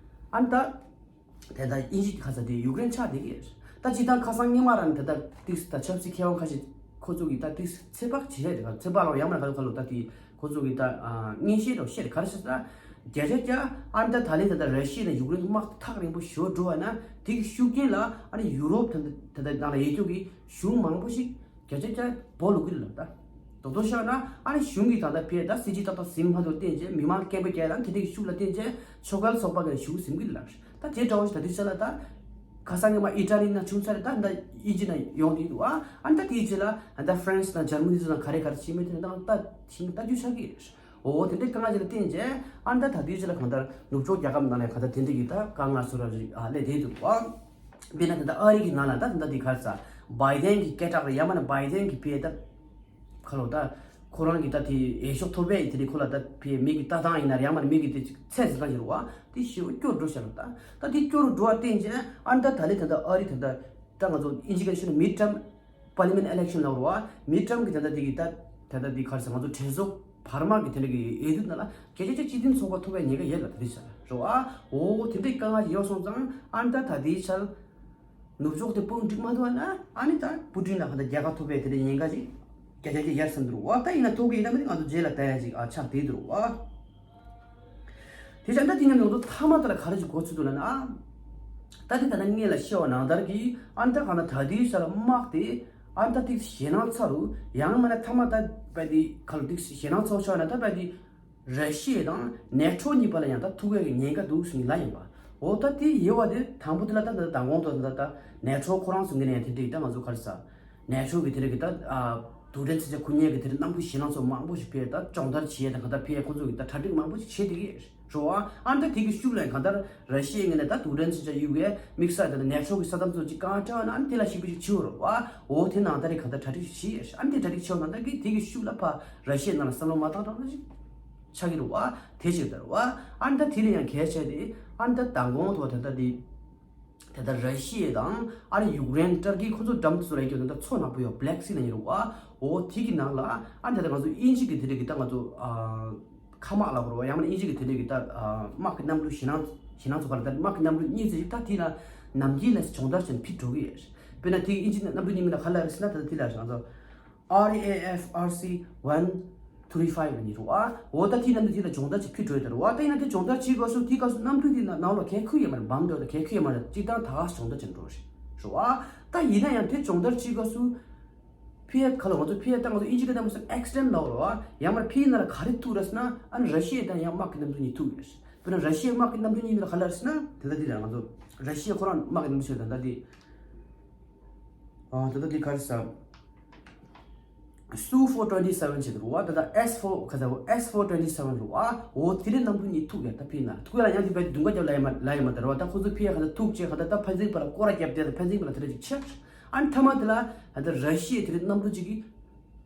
ཨ་ནི་ད་དེ་ད་དབྱིན་ཇི་གི་ཁ་ས་དེ་ཡུཀ་རེན་ཆགས་བསྡད་ཀྱི་ཡོད། ད་སྤྱིར་བཏང་ཁ་སང་སྔོན་མ་རང་ད་ལྟ་ཏིག་ད་ཆབ་སྲིད་མཁས་དབང་ཁ་ཤས་ཁོ་ཚོ་གིས་ད་ཏིག་ཚོད་དཔག་བྱེད་ཡ་རེད། ཁ་ཚོད་དཔག་ལ་ཡང་མ་ཁ་ལོ་ཁ་ལོ་ད་དེ་ཁོ་ཚོ་གིས་ད་ཨ་མངོན་བཤད་རོགས་བཤད་རེད། ག་རེ་ཟེར་ན་བརྒྱ་ཆ་བརྒྱ་ཨ་ནི་ད་ད་ལན་ད་ལྟ་ར་ཤི་ཡ་དང་ཡུཀ་རེན་དམག་ཐག་རིང་པོ་ཞོ་འགྲོ་བ་ན་དེ་གི་ཤུགས་རྐྱེན་ལ་ཨ་ནི་ཡུ་རོབ་ད་ད་ད་ནང་ལ་ཡོད་རྒྱུ་གི་གཞུང་མང་པོ་ཞིག་བརྒྱ་ཆ་བརྒྱ་སྦོ་ལུག་གི་ལ་ད། རྡོག་རྡོག་བཤད་ན་ཨ་ནི་གཞུང་གིས་ད་ལྟ་ཕེ་ད་སྲིད་ཇུས་ཏག་ཏག་ཟིན་མ་ཐུབ་བརྟེན་བྱས་མི་མང་སྐད་འབོད་རྒྱག་ལ་དེ་འདྲའི་ཤུགས་ལ་བརྟེན་བྱས་ཆོལ་ཁ་ཚོགས་པ་གི་ཤུགས་ཟིན་གི་ལ། ད་དེ་འདྲ་བོ་ཞིག་ད་དུས་ཚོད་ལ་ད་ཁ་སང་ཉི་མ་ཨི་ཊ་ལི་ནང་བྱུང་ཚར་རེད། ད་ད་དབྱིན་ཇི་ནང་ཡོང་གི་འདུག་ཨ། ཨ་ནི་ད་དེའི་རྗེས་ལ་ཨ་ད་ཧྥ་རན་སི་དང་འཇར་མ་ནི་ཚོ་དང་ག་རེ་ག་རེ་བྱེད་མིན་དེ་ནི་ད་ད་ཤིང་ད་རྒྱུ་ཆགས་ཀྱི་རེད། འོ་དེ་འདྲའི་དཀའ་ངལ་ཅིག་ལ་བརྟེན་བྱས་ཨ་ནི་ད་ད་དུས་ཚོད་ལ་གང་ལྟར་ནུབ་ཕྱོགས་རྒྱལ་ཁབ་ནང་ལ་གང་ལྟར་དེ་འདྲའི་གི་ད་དཀའ་ངལ་ཚོ་ར་རིགས་ཨ་སླེབས་བསྡད་འདུག་ཨ། དཔེར་ན་ད་ལྟ་ཨ་རི་གི་ནང་ལ་ད་ད་ལྟ་འདི་ག་རེ་ཟ་བྷའི་ཌེན་གི་སྐད་གྲགས་རེད། ཡང་མིན་ན་བྷའི་ཌེན་གི་ཕེ་ད་ཁ་ལོ་ད་ཁོ་རང་གི་ད་དེ་འོས་ཤོག་ཐོབ་པའི་དེ་རིང་ཁོ་ལ་ད་ཕེ་མི་གི་ལྟ་སྟངས་ཡིན་ན་རེད། ཡང་མིན་ན་མི་གི་དེ་ཚད་ཟིན་སྟངས་ཡིན་རུང་བ་དེ་ཞེ་པོ་སྐྱོ་རུ་འགྲོ་ཤག་ལ། ད་ད་དེ་སྐྱོ་རུ་འགྲོ་བ་བརྟེན་བྱས་ཨ་ནི་ད་ད་ལན་ད་ལྟ་ཨ་རི་ད་ལྟ་ད་ང་ཚོ་དབྱིན་ཇི་སྐད་ཤོད་ན་མིཌ་ཊརམ་པར་ལི་མེན་ཊི་ཨི་ལེག་ཤན་ལབ་རུང་བ་མིཌ་ཊརམ་གི་ད་ལྟ་དེ་གི་ད་ད་ལྟ་དེ་ག་རེ་ཟ་ང་ཚོ་གྲོས་ཚོགས་བར་མ་གི་དེ་འདྲ་གི་འོས་བསྡུ་ནང་ལ་བརྒྱ་ཆ་བརྒྱ་སྤྱི་མཐུན་ཚོགས་པ་ཐོབ་པའི་ཉེན་ཁ་ཡོད་ལ། ད་དེ་ཆ་རེད་བ། འོ་དེ་འདྲའི་དཀའ་ངལ་ཅིག་ཡོད་སོང་ཙང་ཨ་ནི་ད་ད་ལྟའི་ཆར་ནུབ་ཕྱོགས་དེ་དཔུང་སྒྲིག་མ་ཐུབ་ན་ཨ་ནི་ད་པུ་ཏིན་ལ་ག་འདྲ་རྒྱལ་ཁ་ཐོབ་པའི་དེ་འདྲའི་ཉེན་ཁ་ཅིག་བརྒྱ་ཆ་བརྒྱ་ཡར་སོང་འདུག་བ། ད་ཡིན་ན་ཐུག་གི་ཡིན་ན་མི་ང་ཚོ་རྗེས་ལ་ལྟ་ཡ་ཅིག་ཨ་ཆགས་བསྡད་འདུག་བ། དེ་བྱས་ད་དེ་ནས་ང་ཚོ་མཐའ་མ་དེ་ལ་ག་རེ་ཅིག་གོ་ཚུལ་འདུག་ལབ་ན་ཨ། ད་དེ་ད་ལྟ་སྔོན་ལ་བཤད་པ་ནང་ལྟར་གྱི་ཨ་ནི་ད་ག་ན་ད་དེའི་ས་ལ་དམག་དེ་ཨ་ནི་ད་ཏིག་ཞེད་སྣང་ཚ་རུ་ཡང་མིན་ན་མཐའ་མ་ད་བས་དེ་ག་ལ་ཏིག་ཞེད་སྣང་ཚ་བོ་ཆགས་ན་ད་བས་དེ། ར་ཤི་ཡ་དང་ནེ་ཊོ་གཉིས་བར་ལ་ཡང་ད་ཐུག་ཡག་གི་ཉེན་ཁ་འདུག་ཟེར་ནས་ལབ་ཡིན་པ། འོ་ད་དེ་ཡོད་པ་དེ་དང་པོ་དེ་ལ་ད་ད་མདང་དགོང་དུ་ད་ད་ནེ་ཊོ་ཁོ་རང་ཚོ་ངོས་ནས་ཡང་དེ་འདྲ་ཡིན་ད་ང་ཚོ་ག་རེ་ཟ། ནེ་ཊོ་གི་དེ་འདྲ་གི་ད་ཨ་དུག་སྦྲེལ་མཚོན་ཆ་ཁུར་མཁན་གི་དེ་འདྲ་རྣམ་ཀུན་ཞེད་སྣང་ཚོ་མང་པོ་ཞིག་ཕེ་ད་སྦྱོང་བརྡར་བྱེད་ཡས་དང་ག་ད་ཕེ་ཁོ་ཚོ་གི་ད་གྲ་སྒྲིག་མང་པོ་ཞིག་བྱེད་དེ་གི་རོ་ཨ། ཨ་ད་དེ་གི་ཤུགས་ལ་ཡང་ག་ད་ར་ཤི་ཡའི་ངོས་ནས་ད་དུག་སྦྲེལ་མཚོན་ཆ་གཡུག་གི་དམིགས་བསལ་ད་ནེ་ཊོ་གི་ས་མཚམས་ཚོ་ཅིག་གང་སྤྲད་ན་ཨ་དེ་ལ་ཞིག་པ་ཞིག་བྱེད་འོ་རོ་ཨ། འོ་དེ་ནང་ད་རེ་ག་ད་གྲ་སྒྲིག་ཞིག་བྱེད་ཨ་དེ་གྲ་སྒྲིག་བྱེད་འོ་ན་ད་གི་དེ་གི་ཤུགས་ལ་ཕ་ར་ཤི་ཡའི་ནང་ལ་བསམ་བློ་མ་བཏང་རོགས་ཞིག་ཆགས་ཀྱི་རེད་བ། དེ་ཞིག་ལྟར་བ། ཨ་ནི་ད་དེ་ལ་ཡང་གལ་ཆེ་དེ་ཨ་ནི་ད་མདང་དགོང་དུ་ད་ལྟ་དེ་ད་ལྟ་ར་ཤི་ཡ་དང་ཨ་ནི་ཡུཀ་རེན་ཏར་ཀི་ཁོ་ཚོ་འགྲམ་དུ་སུ་ལ་ཡོད་ད་ལྟ་མཚོ་ནག་པོ་ཡོད་བྷི་ལེག་སི་ལ་ཡིན་རེད་བ། འོ་དེ་གི་ནང་ལ་ཨ་ནི་ད་ལྟ་ང་ཚོ་དབྱིན་ཇི་གི་དེ་རིགས་ཀྱི་ད་ང་ཚོ་ཨ་མཁའ་དམག་ལ་གོ་རེད་བ། ཡང་མིན་ན་དབྱིན་ཇི་གི་དེ་རིགས་ཀྱི་ད་ཨ་དམག་གི་གནམ་གྲུ་ཞེད་སྣང་ཞེད་སྣང་ཚོ་ག་ལ་ད་དམག་གི་གནམ་གྲུ་གཉིས་ཙམ་ཞིག་ད་དེ་ལ་ནམ་རྒྱུན་ལ་སྦྱོང་བརྡར་བྱས་ནས་ཕུད་འགྲོ་གི་ཡོད། དཔེར་ན་དེ་གི་དབྱིན་ཇི་གནམ་གྲུ་གཉིས་མིང་ལ་ག་ལ་རེད་ཟེར་ན་ད་ལྟ་དེ་ལ་ང་ཚོ། R A F R C one three five ལ་ཉེ་རུ་ཨ། འོ་ད་དེ་ནང་དུ་དེ་ལ་སྦྱོང་བརྡར་ཅིག་ཕུལ་འགྲོ་ཡོད་ད་རུ་ཨ། ད་ཡིན་ན་དེ་སྦྱོང་བརྡར་བྱེད་དགོས་སུ་དེ་སྐབས་སུ་གནམ་གྲུ་དེ་ནང་ནང་ལོགས་གད་ཁུག་ཡོད་མ་རེད། བམ་འདྲ་བོ་དང་གད་ཁུག་ཡོད་མ་རེད། སྤྱིར་བཏང་ད་ག་སྦྱོང་བརྡར་བྱེད་འགྲོ་རེད་རུ་ཨ། ད་ཡིན་ན་ཡང་དེ་སྦྱོང་བརྡར་བྱེད་དགོས་སུ་ཕི་ཡ་ཁ་ལ་ང་ཚོ་ཕི་ཡ་ད་ང་ཚོ་ཨིན་ཇི་སྐད་ནང་མ་སོང་ཨེག་སི་ཌེན་ཊི་ལབ་རུ་ཨ། ཡང་མ་རེད་ཕི་ཡ་ནང་ལ་ག་རེ་ཐུག་རེད་ཟེར་ན་ཨ་ནི་ར་ཤི་ཡ་དང་ཡང་དམག་གི་གནམ་གྲུ་གཉིས་ཐུག་ཡོད་རེད། དཔེར་ན་ར་ཤི་ཡའི་དམག་གི་གནམ་གྲུ་གཉིས་ནི་ག་ལ་རེད་ཟེར་ན་དེ་ལྟ་དེ་ལ་ང་ཚོ་ར་ཤི་ཡ་ཁོ་རང་དམག་གི་གནམ་གྲུ་ཞིག་ད་ལྟ་དེ། ཨ་ད་ལྟ་དེ་ག་རེ་ཟེར། Su four twenty seven ཞེས་རུ་བ་ད་ལྟ་S four ག་ཟེར་བ་S four twenty seven རུ་བ། འོ་དེ་རིང་གནམ་གྲུ་གཉིས་ཐུག་ཡ་ད་ཕི་ན་ཐུག་ཡ་ལ་ཡང་དེ་བས་དུང་ག་རྒྱབ་ལ་ཡ་མ་ལ་ཡ་མ་ད་རུ་བ། ད་ཁོ་ཚོ་ཕི་ཡ་ག་ད་ཐུག་ཅེས་ག་ད་ད་ཕན་ཚུན་བར་ལ་སྐོར་ར་རྒྱབ་དེ་ད་ཕན་ཚུན་བར་ལ་དེ་འདྲ་ཅིག་ཆགས། ཨ་ནི་མཐའ་མ་དེ་ལ་ད་ལྟ་ར་ཤི་ཡའི་དེ་རིང་གནམ་གྲུ་གཅིག་གིས་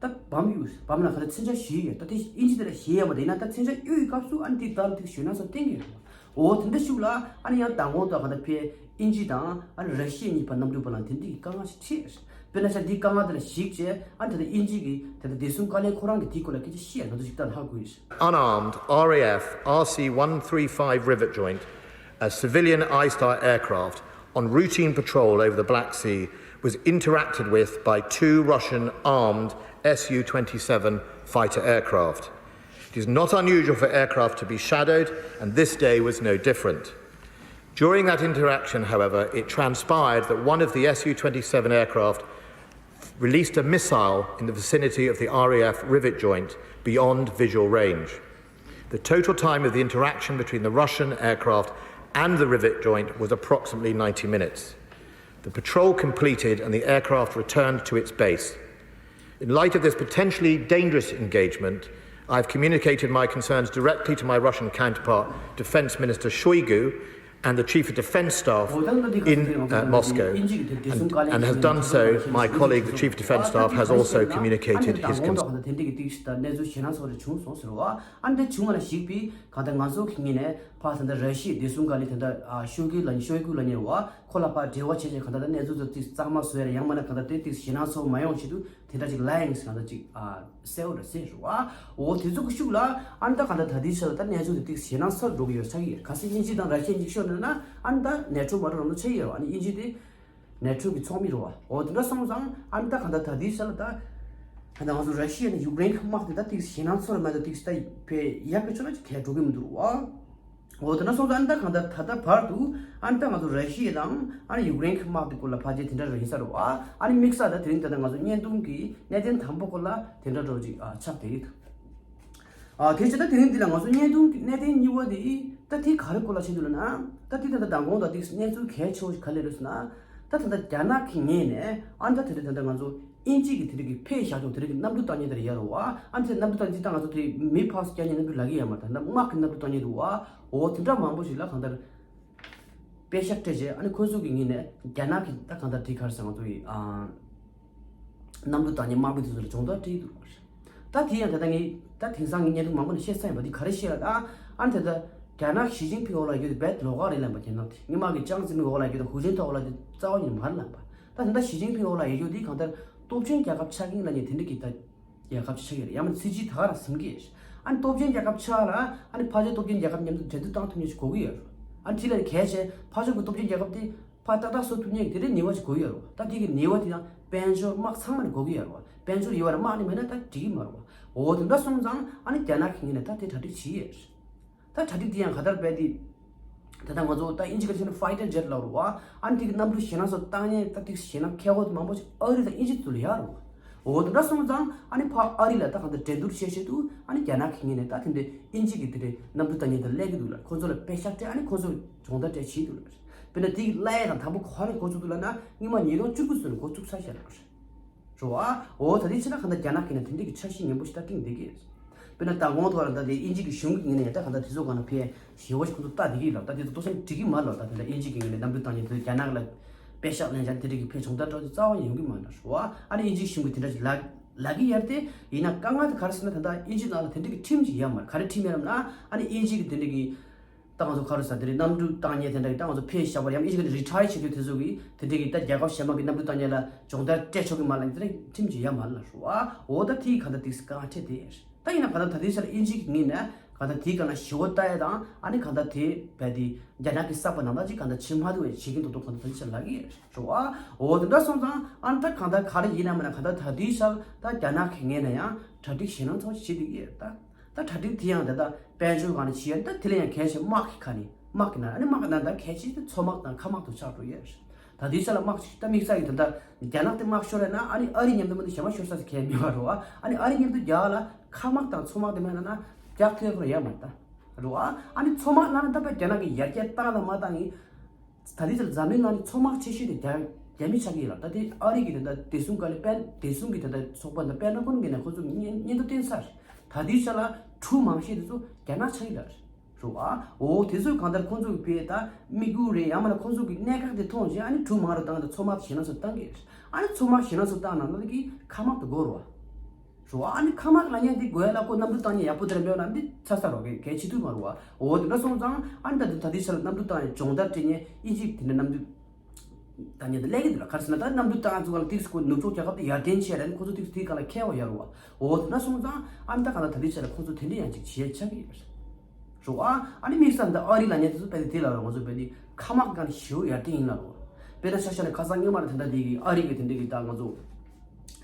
ད་བམ་གཡུགས། བམ་ལ་ག་ད་མཚོན་ཆ་བཞེས་ཡོད། ད་དེ་ཨིན་ཇི་དེ་ལ་བཞེས་ཡ་མ་རེད། ཡིན་ན་ད་མཚོན་ཆ་གཡུག་ཡི་སྐབས་སུ་ཨ་ནི་དེ་ལྟར་དེ་ཞོད་ན་སོ་བསྟན་གྱི་ཡོད། འོ་དེ་འདྲ་ཤུགས་ལ་ཨ་ནི་ཡང་མདང་དགོང་དག་ག་ད་ཕེ་ཨིན་ཇི་དང་ཨ་ནི་ར་ཤི་ཡ་གཉིས་བར་གནམ་གྲུ་བར་ལ་དེ་འདྲའི་དཀའ་ངལ་ཞིག་འཕྲད། དཔེར་ན་ཆ་འདིའི་དཀའ་ངལ་དེ་ལ་གཞིགས་བྱས་ཨ་ནི་ད་ལྟ་ཨིན་ཇི་གིས་ད་ལྟ་བདེ་སྲུང་བཀའ་བློན་ཁོ་རང་གིས་དེའི་སྐོར་ལ་སྐད་ཆ་བཤད་ཡ་ང་ཚོ་ཞིག་ལྟ་ཧ་གོ་ཡོད། Unarmed R A F R C one three five rivet joint, a civilian I-STAR aircraft on routine patrol over the Black Sea, was interacted with by two Russian armed S U twenty-seven fighter aircraft. It is not unusual for aircraft to be shadowed, and this day was no different. During that interaction, however, it transpired that one of the S U twenty-seven aircraft released a missile in the vicinity of the R A F rivet joint beyond visual range. The total time of the interaction between the Russian aircraft and the rivet joint was approximately ninety minutes. The patrol completed and the aircraft returned to its base. In light of this potentially dangerous engagement, I have communicated my concerns directly to my Russian counterpart, Defense Minister Shoigu, and the Chief of Defense Staff in uh, Moscow, and, and has done so. My colleague, the Chief of Defense Staff, has also communicated his concerns. དེ་འདྲ་ཅིག་ལ་ཡིན་ཟེར་ག་ད་ངས་ཚོ་ཁྱེད་ངས་ནས་ཕ་ད་ལྟ་ར་ཤི་ཡའི་བདེ་སྲུང་བཀའ་བློན་ཁོ་ལ་ཕར་འབྲེལ་བ་བྱས་རྗེས་ག་ད་ལྟ་གནས་ཚུལ་ཚོ་ཏིག་གཙང་མ་བཟོ་ཡ་རེད། ཡང་མིན་ན་ག་ད་ལྟ་ཏིག་ཞེད་སྣང་ཚོར་མ་ཡོང་ཆེད་དུ་དེ་འདྲ་ཅིག་ལ་ཡིན་ཟེར་ག་ད་ཅིག་གསལ་བོ་རེད་ཟེར་རུ་བ། འོ་དེ་ཚོ་གི་ཤུགས་ལ་ཨ་ནི་ད་ག་ད་ད་དེའི་ཆ་ལ་ད་གནས་ཚུལ་དེ་ཏིག་ཞེད་སྣང་ཚོར་འགྲོ་གི་ཡོད་ཆགས་ཀྱི་ཡོད། གལ་སྲིད་དབྱིན་ཇི་དང་ར་ཤི་ཡ་གཉིས་ཤོར་ན་ན་ཨ་ནི་ད་ནེ་ཊོ་མ་འགྲོ་རང་ལོ་ཆགས་ཀྱི་ཡོད། ཨ་ནི་དབྱིན་ཇི་དེ། ནེ་ཊོ་གི་ཚོགས་མི་རེད་བ། འོ་དེ་འདྲ་སོང་ཙང་ཨ་ནི་ད་གང་ལྟར་ད་ལྟའི་ཆ་ལ་ད་གང་ལྟར་ང་ཚོ་ར་ཤི་ཡ་ནས་ཡུཀ་རེན་གྱི་དམག་དེ་ད་ཏིག་ཞེད་སྣང་ཚོར་མེད་ད་ཏིག་ད་བས་ཡག་གི་ཕྱོགས་ལ་ཅིག་གས་འགྲོ་གི་མི་འདུག་བ། འོ་དེ་འདྲ་སོང་ཙང་ཨ་ནི་ད་གང་ལྟར་ད་ལྟ་བར་དུ་ཨ་ནི་ད་ང་ཚོ་ར་ཤི་ཡ་དང་ཨ་ནི་ཡུཀ་རེན་གྱི་དམག་དེ་སྐོར་ལ་ཕལ་ཆེར་དེ་འདྲ་རེད་ཡིན་ས་རེད་བ། ཨ་ནི་དམིགས་བསལ་ད་དེ་རིང་ད་ལྟ་ང་ཚོ་བརྙན་ཐུང་གི་གནད་དོན་དང་པོ་སྐོར་ལ་དེ་འདྲ་འགྲོ་ཅིག་ཨ་ཆགས་བསྡད་ཡོད། ཨ་དེ་བྱས་ད་དེ་རིང་འདི་ལ་ང་ཚོ་བརྙན་ཐུང་གི་གནད་དོན་གཉིས་པ་དེ་ད་དེ་ག་རེ་སྐོར་ལ་བྱེད་འདུག་ལབ་ན། ད་དེ་ད་ལྟ་མདང་དགོང་དང་དེ་གནས་ཚུལ་གལ་ཆེ་བ་ཞིག་ག་རེ་རེད་ཟེར་ན། ད་ད་ལྟ་རྒྱ་ནག་གི་ངོས་ནས་ཨ་ནི་ད་དེ་རིང་ད་ལྟ་ང་ཚོ་དབྱིན་ཇི་གི་དེ་རིང་གི་ཕེ་བཞག་ཆོག་དེ་རིང་གི་གནམ་གྲུ་བཏང་མཁན་དེ་རེད་ཡ་རོ་བ། ཨ་ནི་དེ་གནམ་གྲུ་བཏང་ཅི་ད་ང་ཚོ་དེ་མི་ཕར་སྐྱེལ་མཁན་གནམ་གྲུ་ལབ་ཀྱི་ཡ་མ་རེད། ད་དམག་གི་གནམ་གྲུ་བཏང་མཁན་འདུག་བ། འོ་དེ་འདྲ་མང་པོ་ཞིག་ལ་གང་ལྟར་པེ་ཤག་སྤྲད་བྱས་ཨ་ནི་ཁོ་ཚོ་གི་ངོས་ནས་རྒྱ་ནག་གི་ད་གང་ལྟར་དེ་ག་རེ་ཟེར་ང་ཚོ་ཡི་ཨ། གནམ་གྲུ་བཏང་མཁན་དམག་མི་དེ་ཚོ་ལ་སྦྱོང་བརྡར་སྤྲད་ཀྱི་འདུག་ལ། ད་དེ་ཡང་ད་ལྟ་ངས་ད་དེང་སང་གི་བརྙན་ཐུང་མང་པོ་ནས་བཤད་ཚར་ཡིན་པ་འདི་ག་རེ་བཤད་ལ་ད། ཨ་ནི་ད་ལྟ་རྒྱ་ནག་ཞི་ཅིན་ཕིང་འོག་ལ་ཡོད་དེ་རྦད་ལོགས་ཀ་རེད་ལབ་པ། རྒྱ་ནག་དེ་སྔོན་མ་གི་ཅང་ཙེ་མིན་འོག་ལ་ཡོད་དེ་ཧུའུ་ཅིན་ཐའོ་འོག་ལ་དེ་རྩ་བ་ཉིད་མ་ལབ་པ། ད་ད་ལྟ་ཞི་ཅིན་ཕིང་འོག་ལ་ཡོད་རྒྱུ་དེ་གང་ལྟར་སྟོབས་ཆེན་རྒྱལ་ཁབ་ཆགས་ཀྱིན་ལ་ཉེ་དེ་འདྲ་གི་ད་རྒྱལ་ཁབ་ཆགས་ཀྱི་རེད། ཡང་མིན་སྲིད་ཇུས་ད་ག་རང་ཟིན་གྱི་རེད། ཨ་ནི་སྟོབས་ཆེན་རྒྱལ་ཁབ་ཆགས་ལ་ཨ་ནི་ཕལ་ཆེར་སྟོབས་ཆེན་རྒྱལ་ཁབ་མཉམ་དུ་འབྲེལ་མཐུད་བཏང་ཐུབ་མཁན་ཞིག་དགོས་ཀྱི་ཡོད་རེད། ཨ་ནི་དེ་ལས་གལ་ཆེ་ཕལ་ཆེར་གྱི་སྟོབས་ཆེན་རྒྱལ་ཁབ་དེ། ཕར་ཏག་ཏག་བཟོ་ཐུབ་མཁན་གྱི་དེ་འདྲའི་ནུས་པ་ཞིག་དགོས་ཀྱི་ཡོད་རེད་བ། ད་དེ་གི་ནུས་པ་དེ་ཡང་དཔལ་འབྱོར་དམག་ཚང་མ་ནས་དགོས་ཀྱི་ཡོད་རེད་བ། དཔལ་འབྱོར་ཡོད་པ་རེད་དམག་ནི་མེད་ན་ད་འགྲིག་གི་མ་རེད་བ། འོ་དེ་འདྲ་སོང་ཙང་ཨ་ནི་རྒྱ་ནག་གི་ངོས་ནས་ད་དེ་གྲ་སྒྲིག་བྱེད་ཀྱི་ཡོད་རེད། ད་གྲ་སྒྲིག་དེ་ཡང་ག་ལྟར་སྤེལ་ཏེ། ད་ལྟ་ང་ཚོ་ད་དབྱིན་ཇི་སྐད་ཆ་ནས་ཕའི་ཊར་ཇེ་ཊི་ལབ་རེད་བ། ཨ་ནི་དེ་གི་གནམ་གྲུ་ཞེད་སྣང་ཚོ་བཏང་མཁན་ད་དེ་ཞེད་སྣང་ཁྱད་པར་དུ་མང་པོ་ཞིག་ཨ་རི་དང་དབྱིན་ཇི་ཚོ་ལ་ཡོད་རེད་བ། འོ་དེ་འདྲ་སོང་ཙང་ཨ་ནི་ཕར་ཨ་རི་ལ་ད་གང་ལྟར་འགྲན་བསྡུར་བྱེད་ཆེད་དུ་ཨ་ནི་རྒྱ་ནག་གི་ངོས་ནས་ད་དེ་འདྲའི་དབྱིན་ཇི་གི་དེ་འདྲའི་གནམ་གྲུ་བཏང་མཁན་དེ་སླེབས་ཀྱི་འདུག་ལ། ཁོ་ཚོ་ལ་པེ་ཤག་སྤྲད་ཨ་ནི་ཁོ་ཚོ་སྦྱོང་བརྡར་སྤྲད་བྱེད་འདུག་ལ། དཔེར་ན་དེ་གི་གླ་ཡ་དང་དང་པོ་ག་ནས་འགོ་བཙུགས་འདུག་ལབ་ན་སྔོན་མ་ཉིས་སྟོང་བཅུ་དགུ་ཚོ་ནས་འགོ་བཙུགས་ཚར་བཞག་ལ་རེད་བ། འོ་ད་དེ་ཕྱིན་ན་གང་ལྟར་རྒྱ་ནག་གི་ནས་དེ་འདྲའི་གི་འཆར་གཞི་ངན་པོ་ཞིག་ད་བཏིང་བསྡད་ཀྱི་རེད། དཔེར་ན་མདང་དགོང་ཐོག་ལ་ད་དེ་དབྱིན་ཇི་གི་གཞུང་གི་ངོས་ནས་ད་གང་ལྟར་དེ་ཚོ་གང་ལ་ཕན་ཞེ་བོ་ཞིག་ཁོ་ཚོ་ལྟ་བསྡད་ཀྱི་ལབ། ད་དེ་ཚོ་ཏོག་ཙམ་འགྲིག་གི་མ་ལབ། ད་དེ་ལ་དབྱིན་ཇི་གི་ངོས་ནས་གནམ་གྲུ་བཏང་མཁན་དེ་རྒྱ་ནག་ལ་པེ་ཤག་ལེན་བྱ་དེ་འདྲའི་གི་ཕན་སྦྱོང་བརྡར་སྤྲོད་རྒྱུ་རྩ་བ་ནས་ཡོང་གི་མ་རེད་བ། ཨ་ནི་དབྱིན་ཇིའི་གཞུང་གི་དེ་འདྲ་ཞིག་ལབ་ལབ་ཀྱི་ཡོད་རེད་དེ། ཡིན་ན་དཀའ་ངལ་དེ་ག་རེ་ཟེར་ན་ད་ལྟ་དབྱིན་ཇི་ནང་ལ་དེ་འདྲའི་གི་ཁྲིམས་ཅིག་ཡོད་མ་རེད། ག་རེ་ཁྲིམས་ཡོད་རེད་ལབ་ན་ཨ་ནི་དབྱིན་ཇི་གི་དེ་འདྲའི་གི་ད་ང་ཚོ་ག་རེ་ཟེར་དེ་རེད། གནམ་གྲུ་བཏང་མཁན་དེ་འདྲ་གི་ད་ང་ཚོ་ཕེ་བཞག་པ་རེད། ཡང་ཨིན་ཇི་གི་རི་ཊ་ཡར་བྱེད་དུས་དེ་ཚོ་གི་དེ་འདྲའི་གི་ད་རྒྱལ་ཁབ་གཞན་པ་གི་གནམ་གྲུ་བཏང་མཁན་ལ་སྦྱོང་བརྡར་སྤྲད་ཆོག་གི་མ་རེད་ལབ་དེ་འདྲའི་ཁྲིམས་ཅིག་ཡོད་མ་རེད་ལབ་རེད་བ། འོ་ད་དེ་གང་ལྟར་དེ་གི་དཀའ་ངལ་འཕྲད་དེ། ད་ཡིན་ན་གང་ལྟར་ད་ལྟའི་ཆར་དབྱིན་ཇི་གི་ངོས་ནས་གང་ལྟར་དེའི་སྒང་ལ་ཞེ་པོ་ལྟ་ཡ་དང་ཨ་ནི་གང་ལྟར་དེ་རྦད་དེ་རྒྱ་ནག་གི་གསར་པ་ནང་ལྟར་ཅིག་གང་ལྟར་ཕྱིར་མ་ཐུབ་པ་བྱེད་ཀྱི་འདུག་འདུག་གང་ལྟར་ད་ལྟའི་ཆར་ལབ་ཀྱི་རེད་བ། འོ་དེ་འདྲ་སོང་ཙང་ཨ་ནི་ད་གང་ལྟར་ག་རེ་ཡིན་ན་མིན་ན་གང་ལྟར་ད་ལྟའི་ཆར་ད་རྒྱ་ནག་གི་ངོས་ནས་ཡང་གྲ་སྒྲིག་ཞེད་སྣང་ཚ་བོ་ཞིག་བྱེད་བསྡད་ཀྱི་ཡོད་ད། ད་གྲ་སྒྲིག་དེ་ཡང་ད་ལྟ་དཔལ་འབྱོར་སྒང་ནས་བྱེད་ཡ་ད་དེ་ལ་ཡང་གལ་ཆེ་དམག་གི་ཁ་ནས་དམག་གི་ནང་ཨ་ནི་དམག་གི་ནང་ད་གལ་ཆེ་ད་མཚོ་དམག་དང་མཁའ་དམག་ཏུ་ཆགས་འགྲོ་ཡོད་རེད། ད་དེའི་ཆ་ལ་དམག་ཅིག་ད་དམིགས་བསལ་གྱི་ད་ལྟ་རྒྱ་ནག་དེ་དམག་ཤོར་ཡ་ན་ཨ་ནི་ཨ་རི་མཉམ་དུ་མ་གཏོགས་གཞན་པ་ཤོར་ས་ཞིག་གང་ཡང་མེད་པ་རེད་བ། ཨ་ནི་ཨ་རི་མཉམ་དུ་རྒྱ་ལ་མཁའ་དམག་དང་མཚོ་དམག་དེ་མེད་ན་ན་རྒྱག་ཐུབ་ཡ་ཁོ་རང་ཡོད་མ་རེད་ད། རེད་བ། ཨ་ནི་མཚོ་དམག་ལ་ན་ད་ལྟ་རྒྱ་ནག་གི་ཡར་རྒྱས་བཏང་དང་མ་བཏང་གི། ད་ལྟའི་ཆར་འཛམ་གླིང་ནང་ནས་མཚོ་དམག་ཆེ་ཤོས་དེ་རྒྱ་རྒྱ་མི་ཆགས་ཀྱི་ཡོད་ལ། ད་ལྟའི་ཨ་རི་གི་ད་ལྟ་བདེ་སྲུང་བཀའ་བློན་པེན་བདེ་སྲུང་གི་ད་ལྟ་ཚོགས་པ་ད་པེན་ཊ་གོན་གི་ནས་ཁོ་ཚོ་སྙན་སྙན་ཐོ་བསྟན་ཚར། ད་ལྟའི་ཆར་ལ་གྲུ་མང་ཤོས་དེ་ཚོ་རྒྱ་ནག་ཆགས་ཀྱི་ལ། རེད་བ། འོ་དེ་ཚོས་གང་ལྟར་ཁོང་ཚོ་གི་བས་ད་དམིགས་ཡུལ་རེད། ཡང་མིན་ན་ཁོང་ཚོ་གི་གནད་འགག་དེ་མཐོང་རྗེས་ཨ་ནི་གྲུ་མང་རུ་བཏང་སྟེ་མཚོ་དམག་ཞེད་སྣང་ཚོ་བཏང་གི་རེད། ཨ་ནི་མཚོ་དམག་ཞེད་སྣང་ཚོ་བཏང་ན་ན་གི་མཁའ་དམག་དེ་དགོས་རེད་བ། རེད་བ། ཨ་ནི་མཁའ་དམག་ལ་ཉན་དེ་དགོས་ལ་ཁོ་གནམ་གྲུ་བཏང་ཉན་ཡག་པོ་དེ་འདྲ་མེད་ན་འདི་ཚ་ཚ་རོགས་གི་གལ་ཆེ་ཐུབ་མ་རེད་བ། འོ་དེ་འདྲ་སོང་ཙང་ཨ་ནི་ད་དེ་ད་དེ་ཆ་ལ་གནམ་གྲུ་བཏང་ཡ་སྦྱོང་བརྡར་སྤྲད་ཉན་དབྱིན་ཇི་དེ་འདྲ་གནམ་གྲུ་བཏང་ཉན་དེ་སླེབས་ཀྱི་འདུག་ལ། ག་རེ་ཟེར་ན་ད་གནམ་གྲུ་བཏང་ཚུགས་ག་ལ་ཏིག་སི་ཁོ་ནུབ་ཕྱོགས་རྒྱལ་ཁབ་དེ་ཡར་ཐོན་བྱས་ལ་ནི་ཁོ་ཚོ་ཏིག་སི་དེའི་སྒང་ལ་ཁེལ་བ་ཡོད་རེད་བ། འོ་དེ་འདྲ་སོང་ཙང་ཨ་ནི་ད་ག་ལ་ད་དེ་ཆ་ལ་ཁོ་ཚོ་དེ་འདྲ་ཡང་ཅིག་བྱེད་ཆགས་ཀྱི་ཡོད་རེད། རེད་བ། ཨ་ནི་དམིགས་བསལ་འདི་ཨ་རི་ལ་ཉན་དེ་ཚོ་དཔེ་དེ་དེ་ལ་རོ་ང་ཚོ་དཔེ་དེ་མཁའ་དམག་གི་སྒང་ནས་ཞེ་པོ་ཡར་ཐོན་ཡིན་ལ་རོ། དཔེར་ན་ཆ་བཞག་ན་ཁ་སང་སྔོན་མ་ལ་དེ་འདྲ་དེ་གི་ཨ་རི་གི་དེ་འདྲ་གི་ད་ང་ཚོ་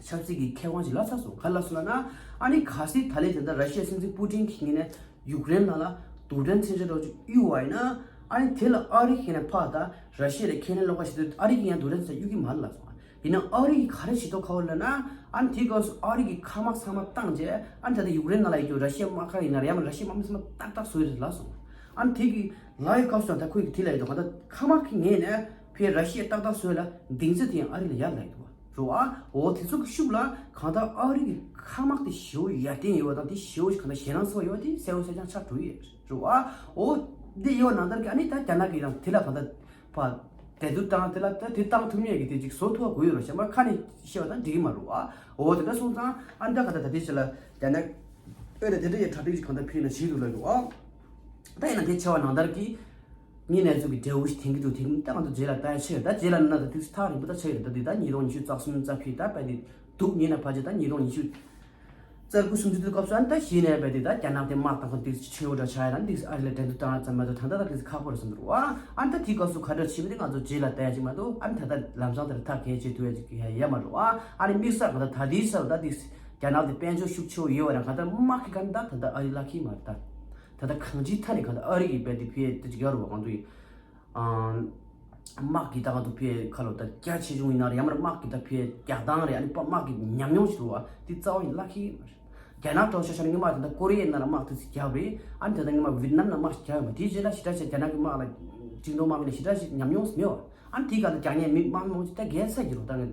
ཆབ་སྲིད་ཀྱི་མཁས་དབང་ཞིག་ལབ་ཚར་སོང་། ག་རེ་ལབ་སོང་ལབ་ན། ཨ་ནི་གལ་སྲིད་ད་ལན་དེ་འདྲ་ར་ཤི་ཡའི་སྲིད་འཛིན་པུ་ཏིན་གྱི་ངོས་ནས་ཡུཀ་རེན་ནང་ལ་རྡུལ་ཕྲན་མཚོན་ཆ་འདྲ་ཅིག་གཡུགས་པ་ཡིན་ན། ཨ་ནི་དེ་ལ་ཨ་རི་གི་ནས་ཕར་ད་ར་ཤི་ཡ་ལ་ཁས་ལེན་སློག་པ་ཞིག་ཏུ་ཨ་རི་གི་ཡང་རྡུལ་ཕྲན་མཚོན་ཆ་གཡུག་གི་མ་རེད་ལབ་སོང་། ཡིན་ན་ཨ་རི་གིས་ག་རེ་བྱེད་ཐུབ་ཁ་བོ་ལབ་ན། ཨ་ནི་དེའི་སྐབས་སུ་ཨ་རི་གི་མཁའ་དམག་ཚང་མ་བཏང་རྗེས་ཨ་ནི་ད་ལྟ་ཡུཀ་རེན་ནང་ལ་ཡོད་རྒྱུ་ར་ཤི་ཡའི་དམག་སྒར་ཡིན་ན་རེད། ཡང་མིན་ར་ཤི་ཡའི་དམག་མི་ཚང་མ་ཏག་ཏག་བཟོས་རེད་ལབ་སོང་། ཨ་ནི་དེ་གི་ལབ་ཡོད་སྐབས་སུ་ད་ཁོས་གི་དེ་ལབ་ཡོད་དོ། གང་ལྟར་མཁའ་དམག་གི་ངོས་ནས་ཕའི་ར་ཤི་ཡ་ཏག་ཏག་བཟོས་ལ་གདེང་ཚོད་དེ་ཡང་ཨ་རི་ལ་ཡར་ལབ་ཡོད་དོ། རེད་བ། འོ་དེ་ཚོ་གི་ཤུགས་ལ་གང་ལྟར་ཨ་རི་གི་མཁའ་དམག་དེ་ཞེ་པོ་ཡར་ཐོན་ཡོད་པ་དང་དེ་ཞེ་པོ་གང་ལྟར་ཞེད་སྣང་ཚ་བོ་ཡོད་པ་དེ་གསལ་པོ་གསལ་རྐྱང་ཆགས་འགྲོ་ཡི་རེད། རེད་བ། འོ་འདི་ཡོད་ནང་ལྟར་གི་ཨ་ནི་ད་རྒྱ་ནག་གི་རང་དེ་ལ་གང་ལྟར། ཕར་འབྲེལ་གཏུག་བཏང་དེ་ལ་ད་དེ་བཏང་ཐུབ་མཁན་གྱི་དེ་ཅིག་བཟོ་ཐུབ་པ་དགོས་ཡོད་རེད། གཞན་པ་ཁ་ནས་བཤད་པ་དང་འགྲིག་གི་མ་རེད་བ། འོ་དེ་འདྲ་སོང་ཙང་ཨ་ནི་ད་ག་ད་ད་དེ་ཆ་ལ་རྒྱ་ནག་ཨོ་ན་དེ་འདྲ་ཡི་གྲ་སྒྲིག་ཅིག་གང་ལྟར་ཕུལ་ན་ཞིག་འདུག་ལབ་ཡོད་བ། ད་ཡིན་ན་དེ་ཆ་བ་ནང་ལྟར་གྱི་ངའི་གནས་ཚུལ་གྱི་འབྲས་བུ་ཞིག་ཐོན་གྱི་འདུག་དེ་ད་གང་ལྟར་རྗེས་ལ་ལྟ་ཡ་ཆེ་ཡོད། ད་རྗེས་ལ་ན་ད་དུས་སུ་ཐག་རིང་པོ་ད་ཆེ་ཡོད། ད་དེ་ད་ཉིས་སྟོང་ཉི་ཤུ་རྩ་གསུམ་རྩ་བཞི་ད་དཔེ་དེ་འདུག་ཉིན་ན་ཕལ་ཆེར་ད་ཉིས་སྟོང་ཉི་ཤུ། རྩ་དགུ་སུམ་ཅུ་དེ་སྐབས་སུ་ཨ་ནི་ད་གཞི་ནས་རྦད་དེ་ད་རྒྱ་ནག་དེ་དམག་བཏང་ཁ་འདི་ཆེ་བོ་འདྲ་ཆགས་ཡ་ད་འདི་ཨ་རི་ལ་འགྲན་བསྡུར་བཏང་ཙམ་མ་གཏོགས་ད་ལྟ་ད་འདི་ཁག་པོ་རེད་བསམ་འདུག་བ། ཨ་ནི་ད་དེའི་སྐབས་སུ་ག་འདྲ་བྱས་པ་དེ་ང་ཚོ་རྗེས་ལ་ལྟ་ཡ་ཅིག་མ་གཏོགས་ཨ་ནི་ད་ལྟ་ལམ་སང་དེར་ཐག་གིས་བཅད་ཐུབ་ཡ་ཅིག་ཡ་ཡ་མ་རེད་བ། ཨ་ནི་དམིགས་བསལ་ག་ད་ད་དེའི་སྐབས་ད་འདི་རྒྱ་ནག་དེ་དཔལ་འབྱོར་ཤུགས་ཆེ་བོ་ཡོད་བ་ར་ག་ད་དམག་གི་ག་ད་ད་ད་ཨ་རི་ལ་ཁི་མ་རེད་ད། ད་ད་གང་ཅིའི་ཐད་ནས་ག་ད་ཨ་རི་གི་རྦད་དེ་ཕི་ཡ་ད་ཅིག་ཡོད་རེད་བ་ང་ཚོ་ཡི། དམག་གི་ད་ག་དུ་ཕི་ཁ་ལོ་ད་རྒྱ་ཆེ་ཆུང་ཡིན་ན་རེད་ཡང་མ་རེད་དམག་གི་ད་ཕི་རྒྱག་སྟངས་རེད་ཨ་ནི་དམག་གི་ཉམས་མྱོང་ཞིག་རུ་བ་དེ་རྩ་བ་ཡིན་ལ་ཁི་མ་རེད། རྒྱ་ནག་གྲོགས་ཤ་ཤ་ནི་ངི་མ་ད་ད་ཀོ་རི་ཡའི་ནང་ལ་དམག་དེ་ཚོ་རྒྱབ་རེད་ཨ་ནི་ད་ད་ངི་མ་ཝི་ཏི་ནམ་ལ་དམག་ཞིག་རྒྱབ་ཡོད་མ་དེའི་རྗེས་ལ་ཞི་ཏྲ་ཆེ་རྒྱ་ནག་གི་དམག་ལ་བཅིངས་འགྲོལ་དམག་མི་ལ་ཞི་ཏྲ་ཆེ་ཉམས་མྱོང་མེད་བ་ཨ་ནི་དེའི་ག་ད་རྒྱག་ཉེན་མི་དམག་མང་ཆེ་ད་རྒྱལ་ས་ཀྱི་རུ་ད་ངི་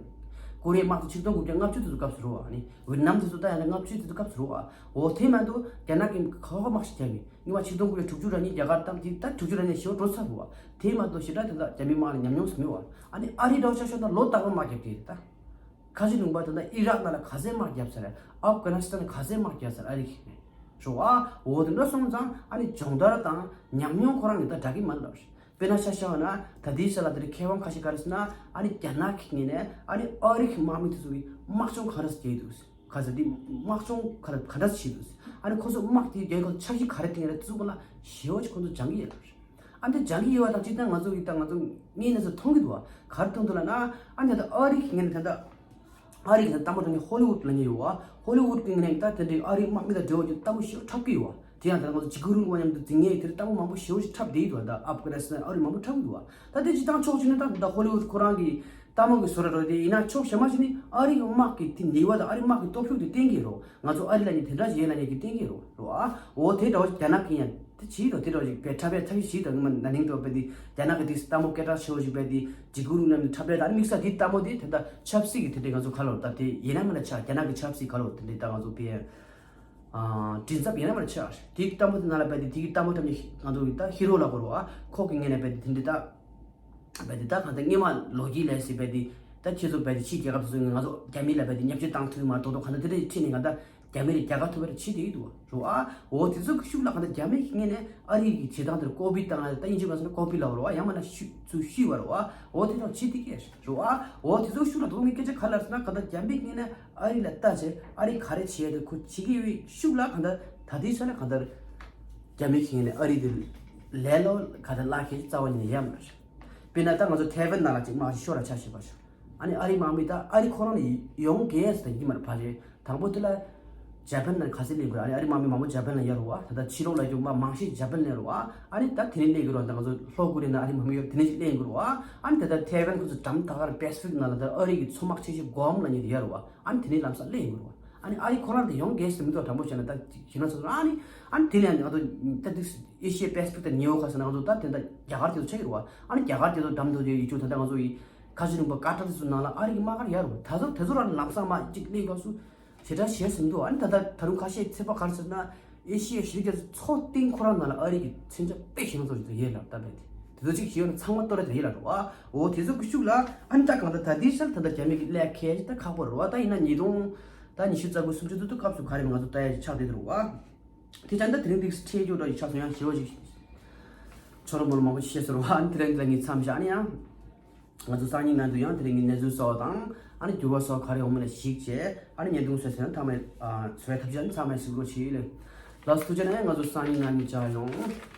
ཀོ་རི་ཡའི་དམག་དེ་ཆིག་སྟོང་དགུ་བརྒྱ་ལྔ་བཅུ་དེ་ཚོ་སྐབས་སུ་རུ་བ་ཨ་ནི་ཝི་ཏི་ནམ་དེ་ཚོ་ད་ཡང་ད་ལྔ་བཅུ་དེ་ཚོ་སྐབས་སུ་རུ་བ་འོ་དེ་མ་གཏོགས་རྒྱ་ནག་གི་ཁ་ཁ་དམག་ཞིག་རྒྱབ་ཡིན། ཉི་མ་ཆིག་སྟོང་དགུ་བརྒྱ་དྲུག་ཅུ་རེ་གཉིས་རྒྱ་གར་བཏང་དེ་ད་དྲུག་ཅུ་རེ་གཉིས་ཞེ་པོ་འགྲོ་ཚར་འདུག་བ། དེ་མ་གཏོགས་ཞེ་དྲག་དེ་ད་རྒྱ་མི་དམག་ལ་ཉམས་མྱོང་ཟིན་མེད་བ། ཨ་ནི་ཨ་རི་འདྲ་བོ་ཆ་བཞག་ན་ལོ་རྟག་པར་དམག་རྒྱབ་ཀྱི་རེད་ད། ཁ་ཆེ་ལུང་པ་དེ་ད་ཨི་རག་ནང་ལ་ག་ཚད་དམག་རྒྱབ་ཚར་རེད། ཨབ་གྷ་ནི་སི་ཐན་ལ་ག་ཚད་དམག་རྒྱབ་ཚར་ཨ་རི་གིས་ནས། རོ་ཨ་འོ་དེ་འདྲ་སོང་ཙང་ཨ་ནི་སྦྱོང་བརྡར་དང་ཉམས་མྱོང་ཁོ་རང་གི་ད་འདྲ་གི་མ་ལབ་རེད། དཔེར་ན་ཆ་བཞག་ན་ད་དེའི་ཆ་ལ་དེ་རིང་མཁས་དབང་ཁ་ཤས་ག་རེ་ཟེར་ན་ཨ་ནི་རྒྱ་ནག་གི་ངོས་ནས་ཨ་ནི་ཨ་རི་གི་དམག་མི་དེ་ཚོ་གི་དམག་སྦྱོང་ག་རེ་བྱས་འདུག་ཟེར། ག་ཚོད་འདི་དམག་སྦྱོང་ག་ལ་ག་འདྲ་བྱེད་དུས་ཨ་ནི་ཁོ་ཚོ་དམག་དེའི་རྒྱལ་ཁབ་འཆར་གཞི་ག་རེ་བཏིང་རེད་དེ་ཚོ་ལ་ཞེ་པོ་ཅིག་ཁོ་ཚོ་སྦྱང་གི་ཡོད་རེད། ཨ་འདི་སྦྱང་གི་ཡོད་པ་དང་གཅིག་ད་ང་ཚོ་ཡིས་ད་ང་ཚོ་གཉིས་ནས་ཚོ་མཐོང་གི་འདུག་བ། ག་རེ་མཐོང་འདུག་ལབ་ན་ཨ་འདི་ད་ཨ་རི་གི་ངས་ནས་ད་ལྟ་ཨ་རི་གི་ད་ལྟ་མོ་དྲངས་ནས་ཧོ་ལི་ཝུད་ལབ་མཁན་ཡོད་བ། ཧོ་ལི་ཝུད་གི་ངོས་ནས་ད་དེ་འདྲའི་ཨ་རི་དམག་མི་དང་འབྲེལ་བ་ཅིག་ལྟ་བུ་ཞེ་པོ་འཁྲབ་ཀྱི་ཡོད་བ། དེ་ཡང་ད་ང་ཚོ་འཇིགས་སྐུལ་རིང་ལུགས་པ་མཉམ་དུ་འཛིང་ངེས་དེར་ལྟ་བུ་མང་པོ་ཞེ་པོ་ཞིག་འཁྲབ་བསྡད་ཡོད་འདུག་ད་ཨབ་གྷ་ནི་སི་ཐན་ཨ་རི་མང་པོ་འཁྲབ་ཀྱི་འདུག་བ། ད་དེ་སྤྱི་བཏང་ཕྱོགས་གཅིག་ནས་ད་ད་ཧོ་ལི་ཝུད་ཁོ་རང་གི་ལྟད་མོ་གི་བཟོ་འདྲ་འགྲོ་དེ་ཡིན་ན་ཕྱོགས་གཞན་པ་ཞིག་ནི་ཨ་རི་གི་དམག་གི་དེ་ནུས་པ་དང་ཨ་རི་དམག་གི་སྟོབས་ཤུགས་དེ་བསྟན་གྱི་རོ། ང་ཚོ་ཨ་རི་ལ་ནི་དེ་འདྲ་ཞིག་ཡོད་ལ་ནི་གི་བསྟན་གྱི་རོ་རོ་ཨ། འོ་དེ་འདྲ་བ་ཞིག་རྒྱ་ནག་གི་ཡང་དེ་བྱིས་རོ། དེ་འདྲ་བ་ཞིག་བས་འཁྲབ་པའི་ཐབས་ཤེས་བྱིས་དང་ངི་མ་ན་ནིང་དུ་བས་དེ་རྒྱ་ནག་གི་དེ་ལྟད་མོ་སྐད་གྲགས་ཆེ་བོ་ཞིག་བས་དེ་འཇིགས་སྐུལ་རིང་ལུགས་མཉམ་དུ་འཁྲབ་པའི་ད་དམིགས་བསལ་དེ་ལྟད་མོ་དེ་དེ་འདྲ་ཆབ་སྲིད་ཀྱི་དེ་འདྲ་ང་ཚོ་ག་ལོར་ད་དེ་ཡིན་ན་མིན་ན་ཆ་རྒྱ་ནག་གི་ཆབ་སྲིད་ག་ལོར་དེ་འདྲ་ད་ང་ཚོ་བས་ཨ་མགྲིན་ཚབ་ཡིན་ན་མིན་ན་ཆ་དེ་ལྟད་མོ་དེ་ནང་ལ་བས་དེ་དེ་གི་ལྟད་མོ་འཁྲབ་ནི་ང་ཚོ་གི་ད་ཧི་རོ་ལ་གོ་རོ་ཨ་ཁོ་གི་ངོས་ནས་བས་དེ་དེ་འདྲ་ད། བས་དེ་ད་གང་ལྟར་སྔོན་མ་ལོ་རྒྱུས་ལས་སྲིད་བས་དེ་ད་ཁྱེད་ཚོ་བས་དེ་ཕྱིའི་རྒྱལ་ཁབ་ཚོ་ང་ཚོ་རྒྱ་མི་ལ་བས་དེ་བརྙས་བཅོས་བཏང་ཐུབ་མ་གཏོགས་གང་ལྟར་དེ་འདྲ་ཁྲིད་ནས་གང་ལྟར་རྒྱ་མི་ལ་རྒྱལ་ཁ་ཐོབ་པར་བྱེད་དེ་ཡོད་འདུག་རོ་ཨ། འོ་དེ་ཚོ་གི་ཤུགས་ལ་གང་ལྟར་རྒྱ་མི་གི་ངོས་ནས་ཨ་རི་གི་བྱེད་སྟངས་དེར་ཀོ་པི་བཏང་ད་དབྱིན་ཇི་བ་ཟེར་ན་ཀོ་པི་ལབ་རོ་ཨ། ཡང་མིན་ན་ཤུ་ཚུར་ཤུས་པ་རོ་ཨ། འོ་དེ་ཚོ་བྱེད་དེ་ཀྱི་རོ་ཨ། འོ་དེ་ཚོ་གི་ཤུགས་ལ་དོགས་ངའི་སྐད་ཆ་ག་ལ་ཟེར་ན་གང་ལྟར་རྒྱ་མི་གི་ངོས་ནས་ཨ་རི་ལ་ལྟ་བྱས་ཨ་རི་ག་རེ་བྱས་ཏེ་ཁོ་བྱེད་ཀྱི་ཡོད་པའི་ཤུགས་ལ་གང་ལྟར་ད་ལྟའི་ཆ་ལ་གང་ལྟར་རྒྱ་མི་གི་ངོས་ནས་ཨ་རི་དེ་ལས་སླ་ག་ལྟར་བརླག་ཁྱེར་རྩ་བ་ཉིད་ནས་ཡོད་མ་རེད། དཔེར་ན་ད་ང་ཚོ་ཐའེ་ཝན་ནང་ལ་ཅིག་དམག་ཤོར་ལ་ཆ་བཞག་པ་ཞིག་ཨ་ནི་ཨ་རི་དམག་མི་ད་ཨ་རི་ཁོ་རང་ནས་ཡོང་གས་ཟེར་ཡིན་མ་རེད་ཕ་རེད། དང་པོ་དེ་ལ་ཇ་པན་ནས་ག་ཚད་ལེན་དགོས་རེད། ཨ་ནི་ཨ་རི་དམག་མི་མང་པོ་ཇ་པན་ལ་ཡོད་རེད་བ། ད་ལྟ་ཕྱི་ལོགས་ལ་ཡོད་པ་མང་ཤས་ཇ་པན་ལ་ཡོད་རེད་བ། ཨ་ནི་ད་དེ་ནས་ལེན་དགོས་རེད་བ། ད་ང་ཚོ་ལྷོ་ཀོ་རི་ཡ་ནས་ཨ་རི་དམག་མི་ཡོད་དེ་ནས་ཅིག་ལེན་དགོས་རེད་བ། ཨ་ནི་ད་ལྟ་ཐའེ་ཝན་ཁོ་ཚོ་འགྲམ་ད་གར་པེ་སི་ཕིག་ནང་ལ་ད་ཨ་རི་གི་མཚོ་དམག་ཆེ་ཤོས་གོམ་ལབ་མཁན་དེ་ཡོད་རེད་བ། ཨ་ནི་དེ་ནས་ལམ་སང་ལེན་དགོས་རེད་བ། ཨ་ནི་ཨ་རི་ཁོ་རང་དེ་ཡོང་གས་ཟེར་མི་འདུག་དྲང་པོ་བཤད་ན་ད་ཞེ་ན་ཚོ་ཨ་ནི་ཨ་ནི་དེ་ནས་ང་ཚོ་ད་དེ་ཨེ་ཤི་ཡ་པེ་སི་ཕིག་དང་ཉེ་འོག་ཁ་ཟེར་ན་ང་ཚོ་ད་དེ་འདྲ་རྒྱ་གར་དེ་ཚོ་ཆགས་ཀྱི་རེད་བ། ཨ་ནི་རྒྱ་གར་དེ་ཚོ་འགྲམ་དུ་དེ་ཡོད་རྒྱུ་ད་ལྟ་ང་ཚོ་ཡི་ཁ་ཆེ་ལུང་པ་ཀ་ཏར་དེ་ཚོ་ནང་ལ་ཨ་རི་གི་དམག་སྒར་ཡོད་རེད་བ། ད་ཚོ་དེ་ཚོ་རང་ལམ་སང་མར་གཅིག་སླེབས་སྐབས་སུ་ཞེ་དྲག་ཞེད་སེམས་འདུག་ཨ་ནི་ད་ལྟ་ད་རུང་ཁ་ཤས་ཚོད་དཔག་ག་རེ་ཟེར་ན་ཨེ་ཤི་ཡའི་ཤར་རྒྱལ་ཚོ་སྟེང་ཁོ་རང་ནང་ལ་ཨ་རི་གི་མཚོན་ཆ་དཔེ་ཞེ་པོ་ཅིག་ཡོད་ལབ་ད་བས་དེ་དེ་ཚོ་གཅིག་ཞིག་ཡོད་ན་ཚང་མ་གཏོར་རེ་དེ་ཡོད་ལབ་འགྲོ་བ། འོ་དེ་ཚོ་གི་ཤུགས་ལ་ཨ་ནི་ད་གང་ལྟར་ད་ལྟའི་ཆར་ད་ལྟ་རྒྱ་མི་གི་ལས་ཁེ་ད་ཁག་པོ་རེད་བ། ད་ཡིན་ན་ཉིས་སྟོང་ད་ཉི་ཤུ་རྩ་དགུ་སུམ་ཅུ་དེ་ཚོ་སྐབས་སུ་ག་རེ་ང་ཚོ་ལྟ་ཡ་ཆགས་བསྡད་འགྲོ་བ། དེ་ཙང་ད་དེ་རིང་འདི་ཁྲིད་རྒྱུ་འདྲ་ཞིག་ཆགས་སོང་། ཡང་ཞེ་པོ་ཞིག་ཆོ་རོ་མོ་རོ་མང་པོ་ཞིག་བཤད་ཟེར་བ། ཨ་ནི་དེ་རིང་འདི་ལ་ངས་མཚམས་བཞག་ནས་ཡང་ང་ཚོ་སང་ཉིན་ནང་དུ་ཡང་དེ་རིང་གི་གནས་ཚུལ་གསར་བ་དང་ཨ་ནི་འགྱུར་བ་གསར་བ་ག་རེ་ཡོང་མིན་ལ་གཞིགས་བྱས་ཨ་ནི་བརྙན་ཐུང་བཟོས་ཟིན་ན་ཚང་མས་ཨ་བཟོ་བའི་ཐབས་ཤེས་ཨ་ནི་ཚང་མས་གཟིགས་རོགས་བྱེད་ལེ། ལགས་སོ་ཐུགས་རྗེ་གནང་། ང་ཚོ་སང་ཉིན་ནང་ནས་མཇལ་ཡོང་།